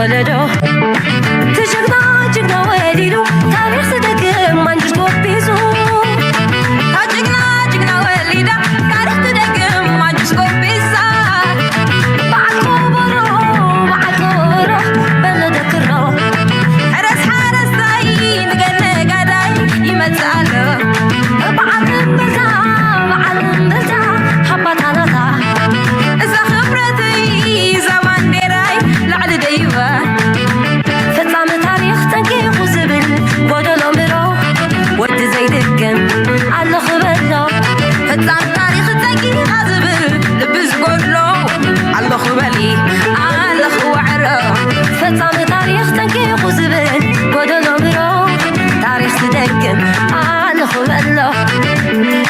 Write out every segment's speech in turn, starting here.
ወለዶ ትጅግና ጅግና ወሊዱ ታሪኽ ዝደግም ማንጅት ወቢሱ ታጅግና ጅግና ወሊዳ ታሪኽ ትደግም ማንጅት ወቢሳ በዓል ኮበሮ በዓል ኮበሮ በሎ ደክሮ ሕረስ ሓረስታይ ንገለ ጋዳይ ይመጽእ ኣሎ በዓል እምብዛ በዓል እምብዛ ሃባታናታ እዛ ክብረተይ እዛ ባንዴራይ ላዕሊ ደይበ ፈጻሚ ታሪኽ ጠንቂቑ ዝብል ጎደሎ ምሮ ወዲ ዘይድግም ኣለኹ በሎ ፈጻሚ ታሪኽ ጠንቂቓ ዝብል ልቢ ዝጎድሎ ኣለኹ በሊ ኣለኹ ዋዕሮ ፈጻሚ ታሪኽ ጠንቂቑ ዝብል ጎደሎ ምሮ ታሪኽ ዝደግም ኣለኹ በሎ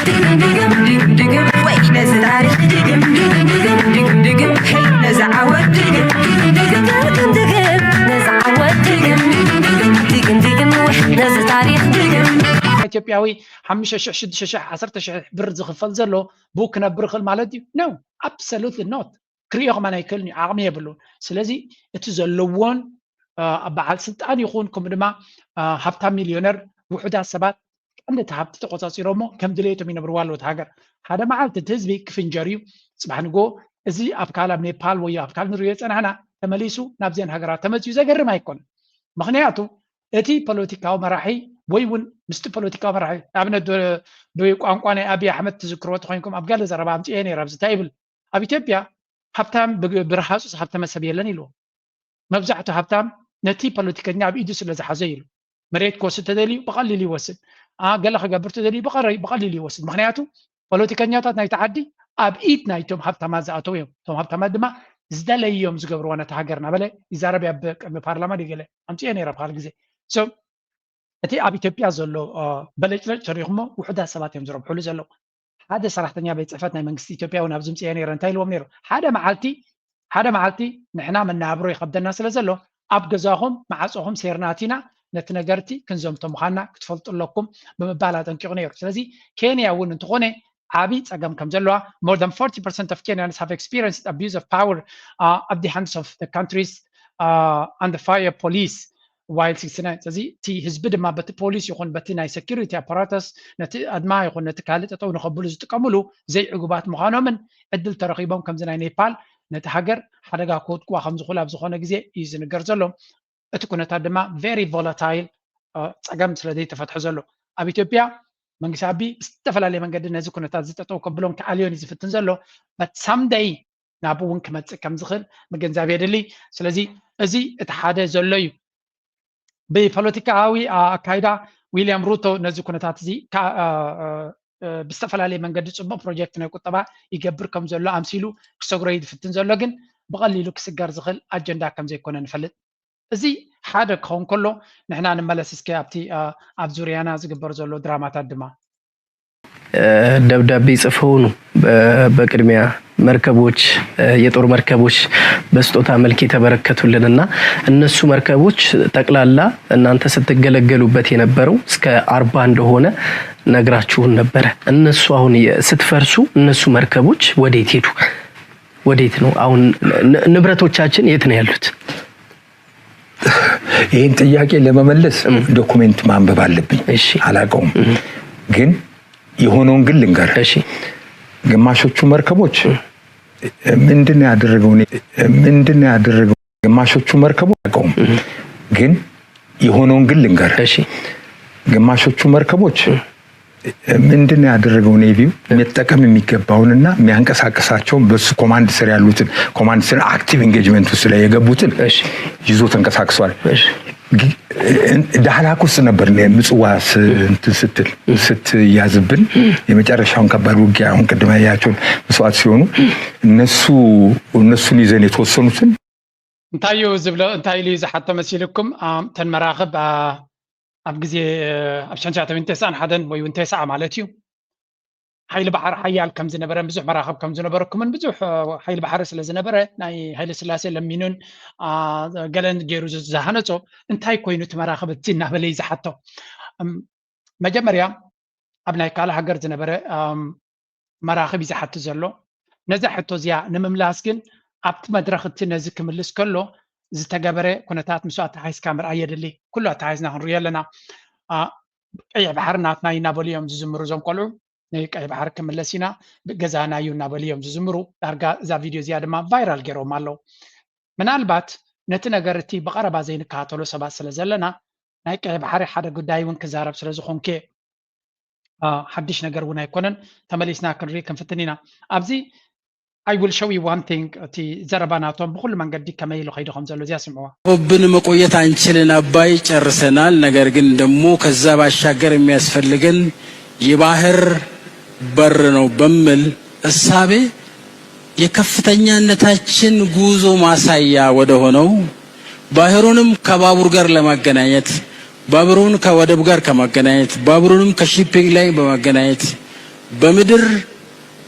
ድግም ድግም ድግም ድግም ወይ ነዚ ታሪኽ ድግም ድግም ድግም ድግም ድግም ሄይ ነዚ ዓወት ድግም ድግም ድግም ድግም ድግም ነዚ ዓወት ድግም ድግም ድግም ድግም ድግም ወይ ነዚ ታሪኽ ድግም ኢትዮጵያዊ ሓሙሽተ ሽሕ ሽዱሽተ ሽሕ ዓሰርተ ሽሕ ብር ዝኽፈል ዘሎ ብኡ ክነብር ይኽእል ማለት እዩ? No, absolutely not። ክርእዮ ከማን ኣይክእልን እዩ፣ ዓቕሚ የብሉን። ስለዚ እቲ ዘለዎን እ፣ በዓል ስልጣን ይኹን ከምኡ ድማ እ፣ ሃብታም ሚልዮነር ውሑዳት ሰባት ቀንዲ እቲ ሃብቲ ተቆፃፂሮሞ ከም ድሌቶም ይነብርዋ ኣለዉ እቲ ሃገር። ሓደ መዓልቲ እቲ ህዝቢ ክፍንጀር እዩ። ፅባሕ ንግሆ እዚ ኣብ ካል ኣብ ኔፓል ወይ ኣብ ካል ንሪኦ ዝፀናሕና ተመሊሱ ናብዘን ሃገራት ተመፅኡ ዘገርም ኣይኮነን። ምክንያቱ እቲ ፖለቲካዊ መራሒ ወይ እውን ምስቲ ፖለቲካዊ መራሒ ንኣብነት ዶ- ዶ ቋንቋ ናይ ኣብይ ኣሕመድ ትዝክርዎ ተኮይንኩም ኣብ ገለ ዘረባ ኣምፅኤ ነይረ ኣብዚ እንታይ ይብል ኣብ ኢትዮጵያ ሃብታም ብ- ብርሃፁስ ሃብተመ ሰብ የለን ኢልዎ። መብዛሕቱ ሃብታም ነቲ ፖለቲከኛ ኣብ ኢዱ ስለ ዝሓዘ ኢሉ መሬት ክወስድ ተደልዩ ብቐሊሉ ይወስድ። ኣ፣ ገለ ክገብር ተደልዩ ብቐረ- ብቐሊሉ ይወስድ። ምክንያቱ ፖለቲከኛታት ናይቲ ዓዲ ኣብ ኢድ ናይቶም ሃብታማት ዝኣተው እዮም። እቶም ሃብታማት ድማ ዝደለይዮም ዝገብርዎ ነቲ ሃገር እናበለ ይዛረብ ኣብ ቅድሚ ፓርላማ ድዩ ገለ ኣምፅኦ ነይረ ብካል ግዜ። So እቲ ኣብ ኢትዮጵያ ዘሎ እ፣ በለጭለጭ ተሪኹሞ ውሑዳት ሰባት እዮም ዝረብሕሉ ዘለዉ። ሓደ ሰራሕተኛ ቤት ፅሕፈት ናይ መንግስቲ ኢትዮጵያ እውን ኣብዚ ምፅኦ ነይረ እንታይ ኢልዎም ነይሩ ሓደ መዓልቲ ሓደ መዓልቲ ንሕና መናብሮ ይኸብደና ስለ ዘሎ ኣብ ገዛኹም መዓፅኹም ሴርናቲና ነቲ ነገርቲ ክንዘምቶ ምዃንና ክትፈልጡ ኣለኩም ብምባል ኣጠንቂቑ ነይሩ። ስለዚ ኬንያ እውን እንተኾነ ዓብዪ ፀገም ከም ዘለዋ more than forty percent of Kenyans have experienced abuse of power uh, at the hands of the country's uh, and the fire police while sixty-nine ስለዚ እቲ ህዝቢ ድማ በቲ ፖሊስ ይኹን በቲ ናይ security apparatus ነቲ ኣድማ ይኹን ነቲ ካልእ ጠጠው ንኸብሉ ዝጥቀምሉ ዘይዕጉባት ምዃኖምን ዕድል ተረኺቦም ከምዚ ናይ ኔፓል ነቲ ሃገር ሓደጋ ክወድቅዋ ከም ዝኽእሉ ኣብ ዝኾነ ግዜ እዩ ዝንገር ዘሎ። እቲ ኩነታት ድማ very volatile ጸገም ስለ ዘይተፈትሐ ዘሎ ኣብ ኢትዮጵያ መንግስቲ ኣቢ ብዝተፈላለየ መንገዲ ነዚ ኩነታት ዝጠጠው ከብሎን ክኣልዮን እዩ ዝፍትን ዘሎ። But someday ናብኡ እውን ክመፅእ ከም ዝኽእል ምግንዛብ የድሊ። ስለዚ እዚ እቲ ሓደ ዘሎ እዩ። ብፖለቲካዊ ኣካይዳ ዊልያም ሩቶ ነዚ ኩነታት እዚ ብዝተፈላለየ መንገዲ ፅቡቅ ፕሮጀክት ናይ ቁጠባ ይገብር ከም ዘሎ ኣምሲሉ ክሰግሮ እዩ ዝፍትን ዘሎ፣ ግን ብቐሊሉ ክስገር ዝኽእል ኣጀንዳ ከም ዘይኮነ ንፈልጥ። እዚ ሓደ ክኸውን ከሎ ንሕና ንመለስ እስከ ኣብቲ ኣብ ዙርያና ዝግበር ዘሎ ድራማታት ድማ ደብዳቤ ጽፈው ነው። በቅድሚያ መርከቦች፣ የጦር መርከቦች በስጦታ መልክ የተበረከቱልን እና እነሱ መርከቦች ጠቅላላ እናንተ ስትገለገሉበት የነበረው እስከ አርባ እንደሆነ ነግራችሁን ነበረ። እነሱ አሁን ስትፈርሱ እነሱ መርከቦች ወዴት ሄዱ? ወዴት ነው አሁን ንብረቶቻችን የት ነው ያሉት? ይህን ጥያቄ ለመመለስ ዶኩሜንት ማንበብ አለብኝ። እሺ። አላውቀውም፣ ግን የሆነውን ግን ልንገር። እሺ። ግማሾቹ መርከቦች ምንድን ነው ያደረገው? እኔ ምንድን ነው ያደረገው? ግማሾቹ መርከቦች አላውቀውም፣ ግን የሆነውን ግን ልንገር። እሺ። ግማሾቹ መርከቦች ምንድን ነው ያደረገው? ኔቪው መጠቀም የሚገባውንና የሚያንቀሳቀሳቸውን በሱ ኮማንድ ስር ያሉትን ኮማንድ ስር አክቲቭ ኢንጌጅመንት ውስጥ ላይ የገቡትን እሺ። ይዞ ተንቀሳቅሷል። እሺ። ዳህላክ ውስጥ ነበር ምጽዋ ስ- እንትን ስትል ስትያዝብን የመጨረሻውን ከባድ ውጊያ አሁን ቅድም ያያቸውን መስዋዕት ሲሆኑ እነሱ እነሱን ይዘን የተወሰኑትን እንታይ እዩ ዝብሎ እንታይ ኢሉ እዩ ዝሓቶ መሲልኩም? ኣም፣ ተን መራኽብ ኣ፣ ኣብ ግዜ እ፣ ኣብ ሽሕን ትሽዓተ ሚእትን ተስዓን ሓደን ወይ እውን ተስዓ ማለት እዩ ሓይሊ ባሕሪ ሓያል ከም ዝነበረን ብዙሕ መራኽብ ከም ዝነበረኩምን ብዙሕ እ፣ ሓይሊ ባሕሪ ስለ ዝነበረ ናይ ሃይለ ስላሴ ለሚኑን ኣ፣ ገለን ገይሩ ዝ- ዝሃነጾ እንታይ ኮይኑ እቲ መራኽብ እቲ እናበለ እዩ ዝሓቶ። እም፣ መጀመርያ ኣብ ናይ ካልእ ሃገር ዝነበረ ኣም፣ መራኽብ እዩ ዝሓትት ዘሎ። ነዛ ሕቶ እዚኣ ንምምላስ ግን ኣብቲ መድረኽ እቲ ነዚ ክምልስ ከሎ ዝተገበረ ኩነታት ምስ ኣተሓይዝካ ምርኣይ የድሊ። ኩሉ ኣተሓይዝና ክንሪኦ ኣለና። ቀይሕ ባሕሪ ናትና እዩ እናበሉ እዮም ዝዝምሩ እዞም ቆልዑ። ንቀይሕ ባሕሪ ክምለስ ኢና፣ ገዛና እዩ እናበሉ እዮም ዝዝምሩ። ዳርጋ እዛ ቪድዮ እዚኣ ድማ ቫይራል ገይሮም ኣለዉ። ምናልባት ነቲ ነገር እቲ ብቐረባ ዘይንከታተሎ ሰባት ስለ ዘለና ናይ ቀይሕ ባሕሪ ሓደ ጉዳይ እውን ክዛረብ ስለ ዝኾንኩ እየ። ሓድሽ ነገር እውን ኣይኮነን። ተመሊስና ክንርኢ ክንፍትን ኢና። ኣብዚ I will show you one thing፣ እቲ ዘረባ ናቶም ብኩሉ መንገዲ ከመይ ኢሉ ከይዱ ከም ዘሎ እዚኣ ስምዕዋ። ብን መቆየት አንችልን፣ አባይ ጨርሰናል፣ ነገር ግን ደግሞ ከዛ ባሻገር የሚያስፈልገን የባህር በር ነው በሚል እሳቤ የከፍተኛነታችን ጉዞ ማሳያ ወደ ሆነው ባህሩንም ከባቡር ጋር ለማገናኘት፣ ባቡሩን ከወደብ ጋር ከማገናኘት፣ ባቡሩንም ከሺፒንግ ላይን በማገናኘት በምድር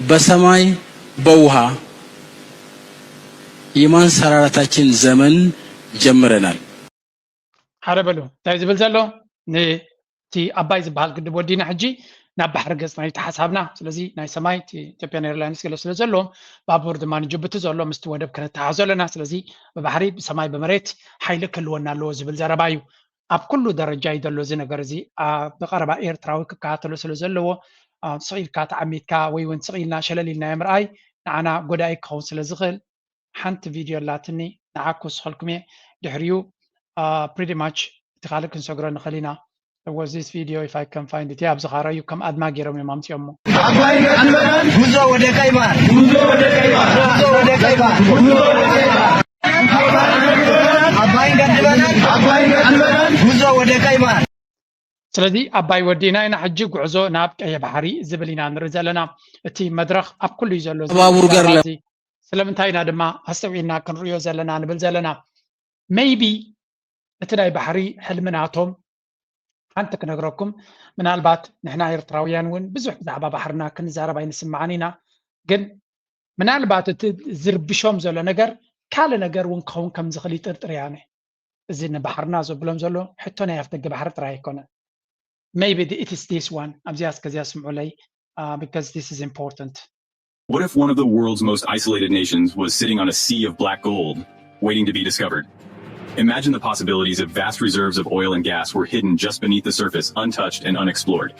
በሰማይ በውሃ የማንሰራራታችን ዘመን ጀምረናል። ሓደ በሉ እንታይ ዝብል ዘሎ? እቲ ኣባይ ዝበሃል ግድብ ወዲና ሕጂ ናብ ባሕሪ ገፅና እዩ ተሓሳብና። ስለዚ ናይ ሰማይ ኢትዮጵያን ኤርላይንስ ገለ ስለ ዘለዎም ባቡር ድማ ንጅቡቲ ዘሎ ምስቲ ወደብ ክነተሓዞ ኣለና። ስለዚ ብባሕሪ ብሰማይ ብመሬት ሓይሊ ክህልወና ኣለዎ ዝብል ዘረባ እዩ። ኣብ ኩሉ ደረጃ እዩ ዘሎ እዚ ነገር እዚ። ብቐረባ ኤርትራዊ ክከታተሎ ስለ ዘለዎ ስቕ ኢልካ ተዓሚትካ ወይ እውን ስቕ ኢልና ሸለል ኢልናዮ ምርኣይ ንዓና ጎዳኢ ክኸውን ስለ ዝኽእል ሓንቲ ቪድዮ ኣላትኒ ንዓ ክውስኸልኩም እየ። ድሕሪኡ pretty much እቲ ካልእ ክንሰግሮ ንኽእል ኢና። Was this video if I can find it? ኣብዚ ኻራ እዩ ከም ኣድማ ገይሮም እዮም ኣምፅኦሞ። ጉዞ ወደ ቀይ ባህር ጉዞ ወደ ቀይ ባህር አባይን ገድበናል ጉዞ ወደ ቀይ ባህር። ስለዚ ኣባይ ወዲና ኢና ሕጂ ጉዕዞ ናብ ቀይሕ ባሕሪ ዝብል ኢና ንርኢ ዘለና። እቲ መድረኽ ኣብ ኩሉ እዩ ዘሎ። ባቡር ገርለ ስለምንታይ ኢና ድማ ኣስተውዒልና ክንርእዮ ዘለና ንብል ዘለና? Maybe እቲ ናይ ባሕሪ ሕልሚ ናቶም ሓንቲ ክነግረኩም፣ ምናልባት ንሕና ኤርትራውያን እውን ብዙሕ ብዛዕባ ባሕርና ክንዛረብ ኣይንስማዕን ኢና፣ ግን ምናልባት እቲ ዝርብሾም ዘሎ ነገር ካልእ ነገር እውን ክኸውን ከም ዝኽእል ይጥርጥር እየ ኣነ። እዚ ንባሕርና ዘብሎም ዘሎ ሕቶ ናይ ኣፍደገ ባሕሪ ጥራይ ኣይኮነን። Maybe it is this one። ኣብዚኣ እስከ እዚኣ ስምዑለይ because this is important። What if one of the world's most isolated nations was sitting on a sea of black gold, waiting to be discovered? Imagine the possibilities if vast reserves of oil and gas were hidden just beneath the surface, untouched and unexplored.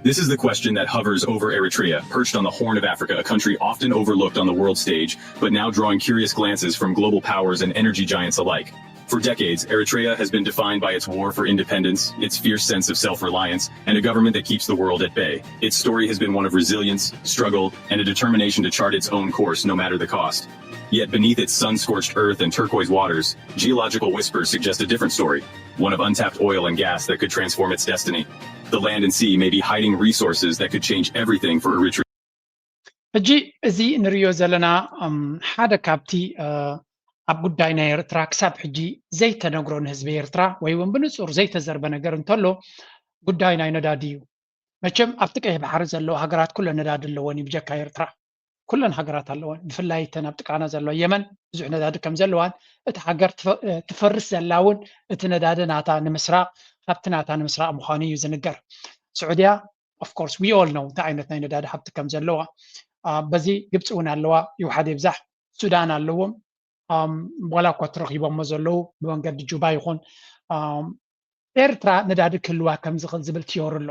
This is the question that hovers over Eritrea, perched on the Horn of Africa, a country often overlooked on the world stage, but now drawing curious glances from global powers and energy giants alike. For decades, Eritrea has been defined by its war for independence, its fierce sense of self-reliance, and a government that keeps the world at bay. Its story has been one of resilience, struggle, and a determination to chart its own course no matter the cost. Yet beneath its sun-scorched earth and turquoise waters, geological whispers suggest a different story, one of untapped oil and gas that could transform its destiny. The land and sea may be hiding resources that could change everything for Eritrea. ሕጂ እዚ ንሪኦ ዘለና ሓደ ካብቲ ኣብ ጉዳይ ናይ ኤርትራ ክሳብ ሕጂ ዘይተነግሮ ንህዝቢ ኤርትራ ወይ እውን ብንጹር ዘይተዘርበ ነገር እንተሎ ጉዳይ ናይ ነዳዲ እዩ። መቸም ኣብቲ ቀይሕ ባሕሪ ዘለዋ ሃገራት ኩለን ነዳዲ ኣለወን እዩ ብጀካ ኤርትራ። ኩለን ሃገራት ኣለወን። ብፍላይ እተን ኣብ ጥቃና ዘለዋ የመን ብዙሕ ነዳዲ ከም ዘለዋን እቲ ሃገር ትፈርስ ዘላ እውን እቲ ነዳዲ ናታ ንምስራቕ ሃብቲ ናታ ንምስራቕ ምዃኑ እዩ ዝንገር። ስዑድያ of course we all know እንታይ ዓይነት ናይ ነዳዲ ሃብቲ ከም ዘለዋ። በዚ ግብፂ እውን ኣለዋ። ይውሓድ ይብዛሕ ሱዳን ኣለዎም። ዋላ እኳ ተረኪቦሞ ዘለዉ ብመንገዲ ጁባ ይኹን ኤርትራ ነዳዲ ክህልዋ ከም ዝኽእል ዝብል ቲዮሪ ኣሎ።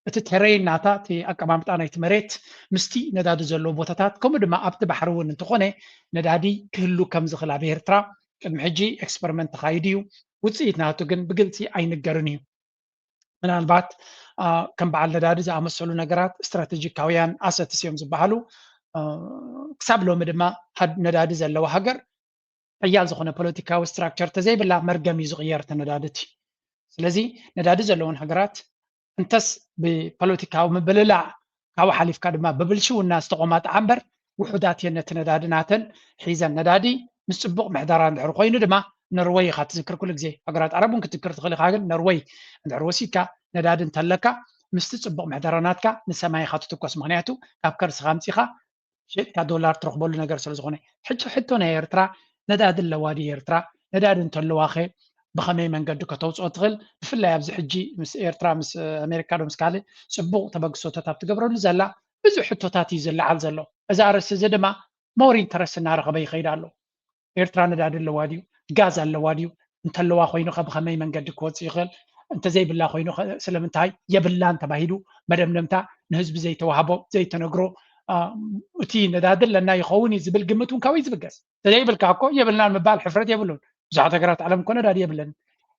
እቲ ተረይን ናታ እቲ ኣቀማምጣ ናይቲ መሬት ምስቲ ነዳዲ ዘለዎ ቦታታት ከምኡ ድማ ኣብቲ ባሕሪ እውን እንተኾነ ነዳዲ ክህሉ ከም ዝኽእል ኣብ ኤርትራ ቅድሚ ሕጂ ኤክስፐሪመንት ተኻይዱ እዩ። ውፅኢት ናቱ ግን ብግልፂ ኣይንገርን እዩ። ምናልባት ከም በዓል ነዳዲ ዝኣመሰሉ ነገራት ስትራቴጂካውያን ኣሰትስ እዮም ዝበሃሉ። ክሳብ ሎሚ ድማ ነዳዲ ዘለዋ ሃገር ሓያል ዝኾነ ፖለቲካዊ ስትራክቸር ተዘይብላ መርገም እዩ ዝቕየር እቲ ነዳዲ እቲ። ስለዚ ነዳዲ ዘለወን ሃገራት እንተስ ብፖለቲካዊ ምብልላዕ ካብኡ ሓሊፍካ ድማ ብብልሽውና ዝተቖማጥዓ እምበር ውሑዳት እየን ነቲ ነዳዲ ናተን ሒዘን። ነዳዲ ምስ ፅቡቕ ምሕደራ እንድሕር ኮይኑ ድማ ኖርወይ ኢኻ ትዝክር ኩሉ ግዜ። ሃገራት ዓረብ እውን ክትዝክር ትኽእል ኢኻ፣ ግን ኖርወይ እንድሕር ወሲድካ ነዳዲ እንተለካ ምስቲ ፅቡቕ ምሕደራ ናትካ ንሰማይ ኢኻ ትትኮስ። ምኽንያቱ ካብ ከርስኻ ኣምፂኻ ሸጥካ ዶላር ትረኽበሉ ነገር ስለ ዝኾነ። ሕጂ ሕቶ ናይ ኤርትራ ነዳዲ ኣለዋ ድዩ ኤርትራ? ነዳዲ እንተለዋኸ ብኸመይ መንገዲ ከተውፅኦ ትኽእል? ብፍላይ ኣብዚ ሕጂ ምስ ኤርትራ ምስ ኣሜሪካ ዶ ምስ ካልእ ፅቡቕ ተበግሶታት ኣብ ትገብረሉ ዘላ ብዙሕ ሕቶታት እዩ ዝለዓል ዘሎ። እዚ ኣርእስቲ እዚ ድማ more interest እናረኸበ ይኸይድ ኣሎ። ኤርትራ ነዳዲ ኣለዋ ድዩ? ጋዝ ኣለዋ ድዩ? እንተለዋ ኮይኑ ከ ብኸመይ መንገዲ ክወፅእ ይኽእል? እንተዘይብላ ኮይኑ ከ ስለምንታይ የብላን ተባሂሉ መደምደምታ ንህዝቢ ዘይተዋህቦ ዘይተነግሮ፣ እቲ ነዳዲ ኣለና ይኸውን እዩ ዝብል ግምት እውን ካብይ ዝብገስ? ተዘይብልካ እኮ የብልናን ምባል ሕፍረት የብሉን። ብዙሓት ሃገራት ዓለም እኮ ነዳዲ የብለን።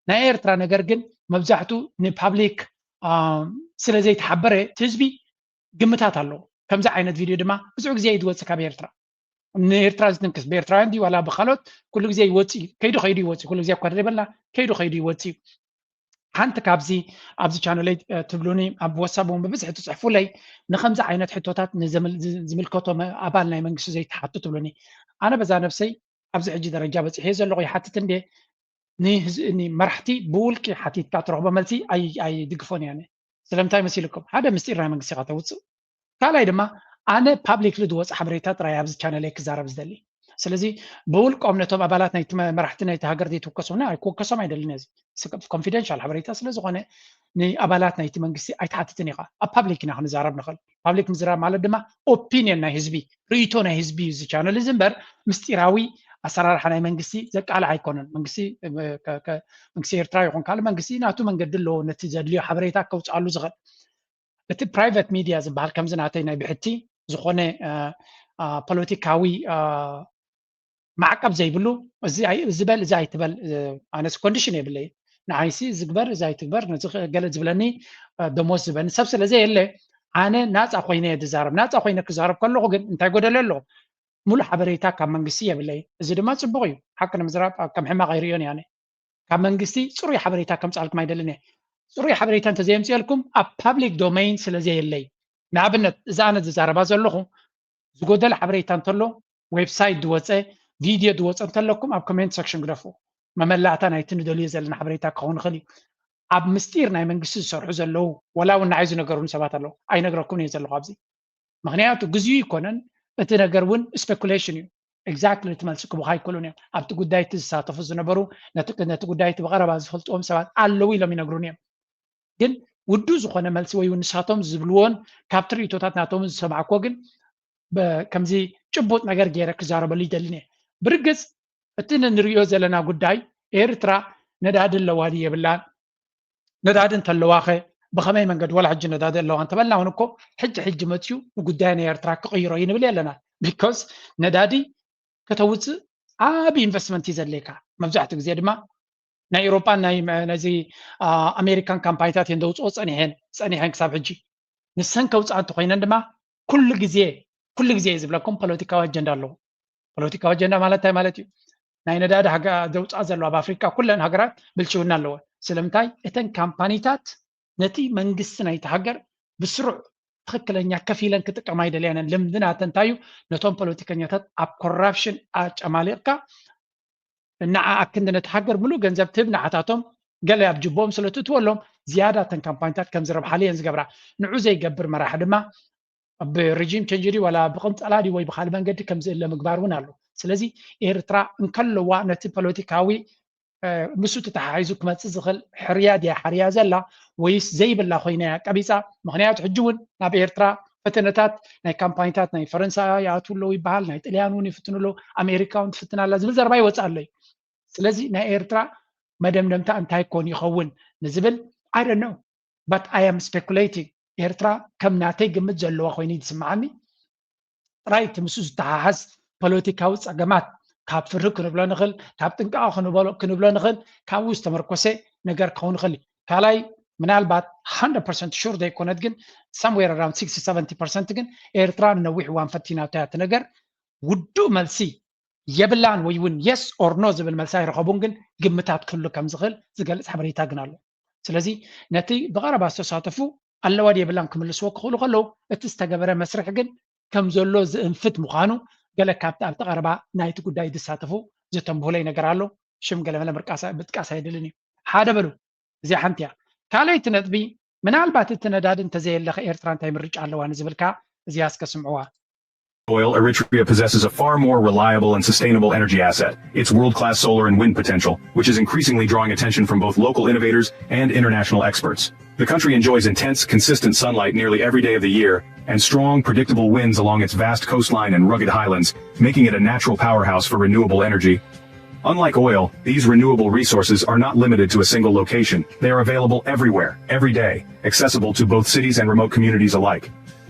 ናይ ኤርትራ ነገር ግን መብዛሕቱ ንፓብሊክ ስለ ዘይተሓበረ እቲ ህዝቢ ግምታት ኣለዎ። ከምዚ ዓይነት ቪድዮ ድማ ብዙሕ ግዜ እዩ ዝወፅእ ካብ ኤርትራ። ንኤርትራ ዝትንክስ ብኤርትራውያን ድዩ ዋላ ብካልኦት ኩሉ ግዜ ይወፅእ እዩ። ከይዱ ከይዱ ይወፅእ እዩ። ኩሉ ግዜ እኳ ዘይበልና ከይዱ ከይዱ ይወፅእ እዩ። ሓንቲ ካብዚ ኣብዚ ቻነለይ ትብሉኒ ኣብ ወሳብ እውን ብብዝሒ ትፅሕፉለይ ንከምዚ ዓይነት ሕቶታት ዝምልከቶም ኣባል ናይ መንግስቲ ዘይትሓቱ ትብሉኒ። ኣነ በዛ ነብሰይ ኣብዚ ሕጂ ደረጃ በፂሐ ዘለኹ ይሓትት እንዴ ንመራሕቲ ብውልቂ ሓቲትካ ትረኽቦ መልሲ ኣይድግፎን እያ። ስለምንታይ መሲልኩም ሓደ ምስጢር ናይ መንግስቲ ኢኻ ተውፅእ ካልኣይ ድማ ኣነ ፓብሊክሊ ዝወፅ ሓበሬታ ጥራይ ኣብዚ ቻነለይ ክዛረብ ዝደሊ። ስለዚ ብውልቆም ነቶም ኣባላት ናይቲ መራሕቲ ናይቲ ሃገር ዘይትውከሶምና ኣይክወከሶም ኣይደልን እዚ ኮንፊደንሻል ሓበሬታ ስለዝኾነ ንኣባላት ናይቲ መንግስቲ ኣይትሓትትን ኢኻ። ኣብ ፓብሊክ ኢና ክንዛረብ ንኽእል። ፓብሊክ ምዝራብ ማለት ድማ ኦፒንየን ናይ ህዝቢ ርእይቶ ናይ ህዝቢ እዩ እዚ ቻነል እዚ እምበር ምስጢራዊ ኣሰራርሓ ናይ መንግስቲ ዘቃልዕ ኣይኮነን። መንግስቲ መንግስቲ ኤርትራ ይኹን ካልእ መንግስቲ ናቱ መንገዲ ኣለዎ ነቲ ዘድልዮ ሓበሬታ ከውፅኣሉ ዝኽእል። እቲ ፕራይቨት ሚድያ ዝበሃል ከምዚ ናተይ ናይ ብሕቲ ዝኾነ ፖለቲካዊ ማዕቀብ ዘይብሉ እዚ በል እዚ ኣይትበል ኣነስ ኮንዲሽን የብለይ ንዓይሲ ዝግበር እዚ ኣይትግበር ገለ ዝብለኒ ደሞዝ ዝበኒ ሰብ ስለ ዘየለ ኣነ ናፃ ኮይነ እየ ዝዛረብ። ናፃ ኮይነ ክዛረብ ከለኹ ግን እንታይ ጎደለ ኣሎ? ሙሉእ ሓበሬታ ካብ መንግስቲ የብለይ። እዚ ድማ ፅቡቕ እዩ። ሓቂ ንምዝራብ ከም ሕማቕ ኣይርእዮን እየ ኣነ። ካብ መንግስቲ ፅሩይ ሓበሬታ ከምፅኣልኩም ኣይደልን እየ። ፅሩይ ሓበሬታ እንተዘየምፅኤልኩም ኣብ ፓብሊክ ዶሜይን ስለ ዘየለይ። ንኣብነት እዛ ኣነ ዝዛረባ ዘለኹ ዝጎደለ ሓበሬታ እንተሎ ዌብሳይት ዝወፀ ቪድዮ ዝወፀ እንተለኩም ኣብ ኮሜንት ሰክሽን ግደፉ። መመላእታ ናይቲ ንደልዮ ዘለና ሓበሬታ ክኸውን ይኽእል እዩ። ኣብ ምስጢር ናይ መንግስቲ ዝሰርሑ ዘለዉ ወላ እውን ንዓይ ዝነገሩኒ ሰባት ኣለዉ። ኣይነግረኩም እየ ዘለኹ ኣብዚ ምክንያቱ ግዜኡ ይኮነን። እቲ ነገር እውን ስፔኩሌሽን እዩ። ኤግዛክትሊ እቲ መልሲ ክቡካ ኣይክእሉን እዮም። ኣብቲ ጉዳይ እቲ ዝሳተፉ ዝነበሩ ነቲ ጉዳይ እቲ ብቐረባ ዝፈልጥዎም ሰባት ኣለዉ ኢሎም ይነግሩን እዮም። ግን ውዱ ዝኾነ መልሲ ወይ ንሳቶም ዝብልዎን ካብ ትርኢቶታት ናቶም ዝሰማዕኮ ግን ከምዚ ጭቡጥ ነገር ገይረ ክዛረበሉ ይደልን እየ። ብርግፅ እቲ ንሪኦ ዘለና ጉዳይ ኤርትራ ነዳዲ ኣለዋ ድዩ የብላን ነዳዲ እንተለዋኸ ብኸመይ መንገዲ ወላ ሕጂ ነዳዲ ኣለዋ እንተበልና እውን እኮ ሕጂ ሕጂ መፅዩ ንጉዳይ ናይ ኤርትራ ክቕይሮ እዩ ንብል ኣለና። ቢኮዝ ነዳዲ ከተውፅእ ዓብ ኢንቨስትመንት እዩ ዘድልየካ። መብዛሕትኡ ግዜ ድማ ናይ ኤሮጳን ናይ ነዚ ኣሜሪካን ካምፓኒታት እየን ዘውፅኦ ፀኒሐን ፀኒሐን ክሳብ ሕጂ። ንሰን ከውፅኣ እንተኮይነን ድማ ኩሉ ግዜ ኩሉ ግዜ እዩ ዝብለኩም ፖለቲካዊ ኣጀንዳ ኣለዎ። ፖለቲካዊ ኣጀንዳ ማለት እንታይ ማለት እዩ? ናይ ነዳዲ ዘውፅኣ ዘሎ ኣብ ኣፍሪካ ኩለን ሃገራት ብልሽውና ኣለዎ። ስለምንታይ እተን ካምፓኒታት ነቲ መንግስቲ ናይቲ ሃገር ብስሩዕ ትኽክለኛ ከፊለን ክጥቀማ ይደልያነን። ልምዲ ናተን እንታይ እዩ? ነቶም ፖለቲከኛታት ኣብ ኮራፕሽን ኣጨማሊቕካ ንዓ ኣክንዲ ነቲ ሃገር ምሉእ ገንዘብ ትህብ ንዓታቶም ገለ ኣብ ጅቦም ስለ ትእትወሎም ዝያዳ እተን ካምፓኒታት ከም ዝረብሓሉ እየን ዝገብራ። ንዑ ዘይገብር መራሒ ድማ ብሪጂም ቸንጅ ድዩ ዋላ ብቕንፀላ ድዩ ወይ ብካልእ መንገዲ ከም ዝእለ ምግባር እውን ኣሎ። ስለዚ ኤርትራ እንከለዋ ነቲ ፖለቲካዊ ምስኡ ተተሓሒዙ ክመፅእ ዝኽእል ሕርያ ድያ ሓርያ ዘላ ወይስ ዘይብላ ኮይና እያ ቀቢፃ? ምክንያቱ ሕጂ እውን ናብ ኤርትራ ፈተነታት ናይ ካምፓኒታት ናይ ፈረንሳ ይኣትዉ ኣለዉ ይበሃል፣ ናይ ጥልያን እውን ይፍትኑ ኣለዉ፣ ኣሜሪካ እውን ትፍትን ኣላ ዝብል ዘረባ ይወፅእ ኣሎ እዩ። ስለዚ ናይ ኤርትራ መደምደምታ እንታይ ኮን ይኸውን ንዝብል I don't know but I am speculating። ኤርትራ ከም ናተይ ግምት ዘለዋ ኮይኑ ይስምዓኒ። ጥራይ እቲ ምስኡ ዝተሓሓዝ ፖለቲካዊ ፀገማት ካብ ፍርህ ክንብሎ ንኽእል፣ ካብ ጥንቃቐ ክንብሎ ንኽእል፣ ካብኡ ዝተመርኮሰ ነገር ክኸውን ይኽእል እዩ። ካልኣይ ምናልባት hundred percent sure ዘይኮነት ግን somewhere around sixty seventy percent ግን ኤርትራ ንነዊሕ እዋን ፈቲናቶ እያ። እቲ ነገር ውዱእ መልሲ የብላን ወይ እውን yes or no ዝብል መልሲ ኣይረኸቡን፣ ግን ግምታት ክህሉ ከም ዝኽእል ዝገልፅ ሓበሬታ ግን ኣሎ። ስለዚ ነቲ ብቐረባ ዝተሳተፉ ኣለዋ ድየብላን ክምልስዎ ክኽእሉ ከለዉ እቲ ዝተገበረ መስርሕ ግን ከም ዘሎ ዝእንፍት ምዃኑ ገለ ካብቲ ኣብቲ ቀረባ ናይቲ ጉዳይ ዝሳተፉ ዘተንብሁለይ ነገር ኣሎ። ሽም ገለመለ ምጥቃስ ኣይደልን እዩ። ሓደ በሉ እዚኣ ሓንቲ እያ። ካልኣይቲ ነጥቢ ምናልባት እቲ ነዳዲ እንተዘየለኸ ኤርትራ እንታይ ምርጫ ኣለዋ ንዝብል ከኣ እዚኣ እስከ ስምዕዋ። Oil, Eritrea possesses a far more reliable and sustainable energy asset, its world-class solar and wind potential, which is increasingly drawing attention from both local innovators and international experts. The country enjoys intense, consistent sunlight nearly every day of the year, and strong, predictable winds along its vast coastline and rugged highlands, making it a natural powerhouse for renewable energy. Unlike oil, these renewable resources are not limited to a single location. They are available everywhere, every day, accessible to both cities and remote communities alike.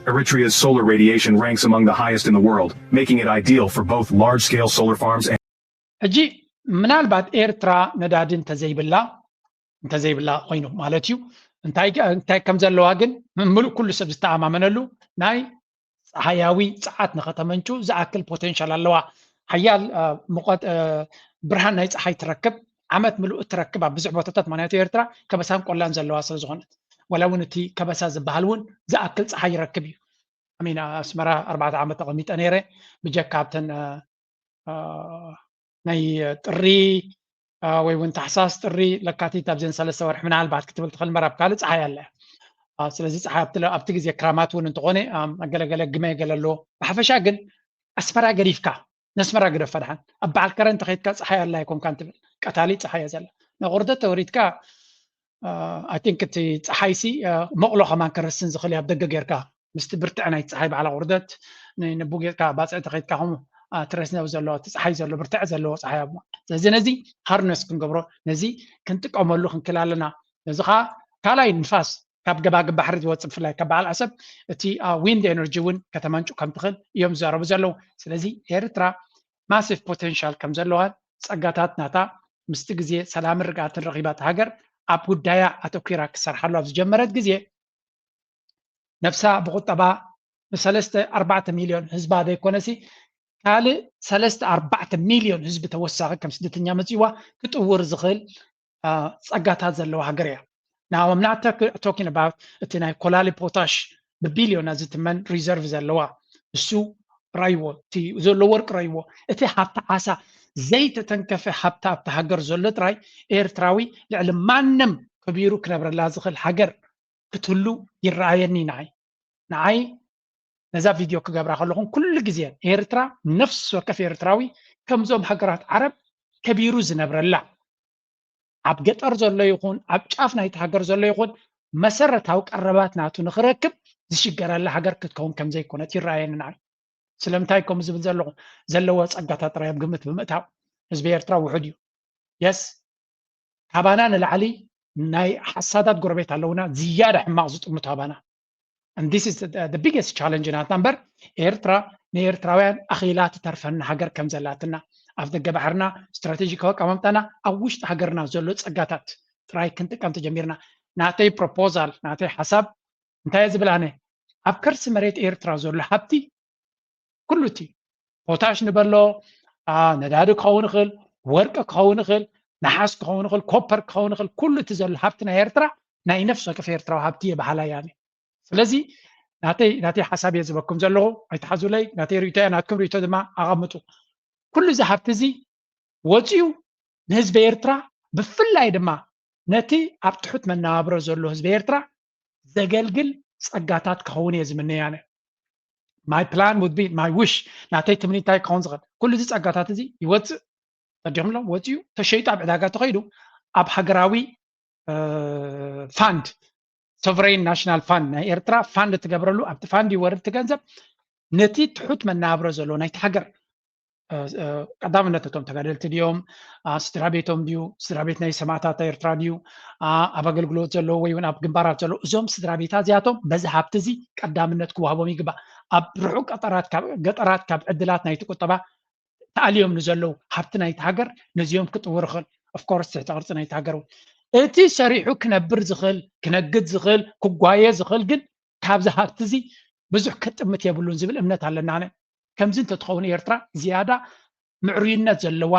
Eritrea's solar radiation ranks among the highest in the world, making it ideal for both large-scale solar farms and ሕጂ ምናልባት ኤርትራ ነዳዲ እንተዘይብላ እንተዘይብላ ኮይኑ ማለት እዩ። እንታይ እንታይ ከም ዘለዋ ግን ምሉእ ኩሉ ሰብ ዝተኣማመነሉ ናይ ፀሓያዊ ፀዓት ንኸተመንጩ ዝኣክል ፖቴንሻል ኣለዋ። ሓያል ሙቐት ብርሃን ናይ ፀሓይ ትረክብ ዓመት ምሉእ እትረክብ ኣብ ብዙሕ ቦታታት፣ ምክንያቱ ኤርትራ ከበሳን ቆላን ዘለዋ ስለ ዝኾነት፣ ወላ እውን እቲ ከበሳ ዝበሃል እውን ዝኣክል ፀሓይ ይረክብ እዩ። ኣሚን ኣስመራ ኣርባዕተ ዓመት ተቐሚጠ ነይረ። ብጀካ ኣብተን ናይ ጥሪ ወይ እውን ታሕሳስ፣ ጥሪ፣ ለካቲት ኣብዘን ሰለስተ ወርሒ ምናልባት ክትብል ትኽእል እምበር ኣብ ካልእ ፀሓይ ኣላ እያ። ስለዚ ፀሓይ ኣብቲ ግዜ ክራማት እውን እንተኾነ ገለገለ ግመ ገለ ኣለዎ። ብሓፈሻ ግን ኣስመራ ገዲፍካ፣ ነስመራ ግደፋ ደሓን፣ ኣብ በዓል ከረን እንተኸይድካ ፀሓይ ኣላ ኣይኮንካን ትብል። ቀታሊ ፀሓይ እያ ዘላ። ንቑርደት ተወሪድካ፣ ኣይ ቲንክ እቲ ፀሓይሲ መቕሎ ከማን ከረስን ዝኽእል እዩ ኣብ ደገ ጌርካ ምስቲ ብርትዐ ናይ ፀሓይ በዓል ኣቑርደት ንቡጌጥካ ባፅዕ ተኸይድካ ከምኡ ትረስነው ዘሎ እቲ ፀሓይ ዘሎ ብርትዐ ዘለዎ ፀሓይ ኣብሞ። ስለዚ ነዚ ሃርነስ ክንገብሮ፣ ነዚ ክንጥቀመሉ ክንክእል ኣለና። ነዚ ከዓ ካልኣይ ንፋስ ካብ ገባግብ ባሕሪ ዝወፅእ ብፍላይ ካብ በዓል ዓሰብ እቲ ዊንድ ኤነርጂ እውን ከተመንጩ ከም ትኽእል እዮም ዝዛረቡ ዘለዉ። ስለዚ ኤርትራ ማሲቭ ፖቴንሻል ከም ዘለዋን ፀጋታት ናታ ምስቲ ግዜ ሰላምን ርግኣትን ረኺባ እታ ሃገር ኣብ ጉዳያ ኣተኲራ ክሰርሓሉ ኣብ ዝጀመረት ግዜ ነብሳ ብቁጠባ ንሰለስተ ኣርባዕተ ሚልዮን ህዝባ ዘይኮነሲ ካልእ ሰለስተ ኣርባዕተ ሚልዮን ህዝቢ ተወሳኺ ከም ስደተኛ መፂዋ ክጥውር ዝኽእል ፀጋታት ዘለዋ ሃገር እያ። Now I'm not talking about እቲ ናይ ኮላሊ ፖታሽ ብቢልዮና ዝትመን ሪዘርቭ ዘለዋ፣ እሱ ራይዎ እቲ ዘሎ ወርቂ ራይዎ። እቲ ሃብቲ ዓሳ ዘይተተንከፈ ሃብቲ ኣብቲ ሃገር ዘሎ ጥራይ ኤርትራዊ ልዕሊ ማንም ከቢሩ ክነብረላ ዝኽእል ሃገር ክትህሉ ይረኣየኒ። ንዓይ ንዓይ ነዛ ቪድዮ ክገብራ ከለኹም ኩሉ ግዜ ኤርትራ ነፍሲ ወከፍ ኤርትራዊ ከምዞም ሃገራት ዓረብ ከቢሩ ዝነብረላ፣ ኣብ ገጠር ዘሎ ይኹን ኣብ ጫፍ ናይቲ ሃገር ዘሎ ይኹን መሰረታዊ ቀረባት ናቱ ንኽረክብ ዝሽገረላ ሃገር ክትከውን ከም ዘይኮነት ይረኣየኒ ንዓይ። ስለምንታይ ከምኡ ዝብል ዘለኹ? ዘለዎ ጸጋታት ጥራይ ኣብ ግምት ብምእታው ህዝቢ ኤርትራ ውሑድ እዩ። የስ፣ ካባና ንላዕሊ ናይ ሓሳዳት ጎረቤት ኣለውና፣ ዝያዳ ሕማቕ ዝጥምቱ ኣባና። And this is the biggest challenge ናትና እምበር ኤርትራ ንኤርትራውያን ኣኺላ ትተርፈና ሃገር ከም ዘላትና፣ ኣፍ ደገ ባሕርና፣ ስትራቴጂካዊ ኣቀማምጣና፣ ኣብ ውሽጢ ሃገርና ዘሎ ጸጋታት ጥራይ ክንጥቀም ተጀሚርና። ናተይ ፕሮፖዛል፣ ናተይ ሓሳብ እንታይ እየ ዝብል ኣነ? ኣብ ከርሲ መሬት ኤርትራ ዘሎ ሃብቲ ኩሉ እቲ ፖታሽ ንበሎ፣ ነዳዲ ክኸውን ይኽእል፣ ወርቂ ክኸውን ይኽእል፣ ነሓስ ክኸውን ይኽእል፣ ኮፐር ክኸውን ይኽእል፣ ኩሉ እቲ ዘሎ ሃብቲ ናይ ኤርትራ ናይ ነፍሲ ወከፍ ኤርትራዊ ሃብቲ እየ በሃላይ ኣነ። ስለዚ ናተይ ናተይ ሓሳብ እየ ዝበኩም ዘለኹ፣ ኣይትሓዙለይ። ናተይ ርእቶ እያ፣ ናትኩም ርእቶ ድማ ኣቐምጡ። ኩሉ እዚ ሃብቲ እዚ ወፂኡ ንህዝቢ ኤርትራ ብፍላይ ድማ ነቲ ኣብ ትሑት መነባብሮ ዘሎ ህዝቢ ኤርትራ ዘገልግል ጸጋታት ክኸውን እየ ዝምነይ ኣነ። My plan would be, my wish፣ ናተይ ትምኒታይ ክኸውን ዝኽእል ኩሉ እዚ ጸጋታት እዚ ይወፅእ ተዲኹምሎም ወፂኡ ተሸይጡ ኣብ ዕዳጋ ተኸይዱ ኣብ ሃገራዊ ፋንድ፣ ሶቨሬን ናሽናል ፋንድ ናይ ኤርትራ ፋንድ ትገብረሉ፣ ኣብቲ ፋንድ ይወርድ እቲ ገንዘብ ነቲ ትሑት መነባብሮ ዘለዎ ናይቲ ሃገር ቀዳምነት ነቶም ተጋደልቲ ድዮም፣ ስድራ ቤቶም ድዩ፣ ስድራ ቤት ናይ ሰማእታት ኤርትራ ድዩ፣ ኣብ ኣገልግሎት ዘለዉ ወይ እውን ኣብ ግንባራት ዘለዉ፣ እዞም ስድራ ቤታት እዚኣቶም በዚ ሃብቲ እዚ ቀዳምነት ክወሃቦም ይግባእ። ኣብ ርሑቕ ገጠራት ካብ ዕድላት ናይቲ ቁጠባ ተኣልዮም ንዘለዉ ሃብቲ ናይቲ ሃገር ነዚኦም ክጥውር ይኽእል። ኦፍኮርስ ትሕቲ ቅርፂ ናይቲ ሃገር እውን እቲ ሰሪሑ ክነብር ዝኽእል፣ ክነግድ ዝኽእል፣ ክጓየ ዝኽእል ግን ካብዚ ሃብቲ እዚ ብዙሕ ክጥምት የብሉን ዝብል እምነት ኣለና። ኣነ ከምዚ እንተትኸውን ኤርትራ ዝያዳ ምዕሩይነት ዘለዋ፣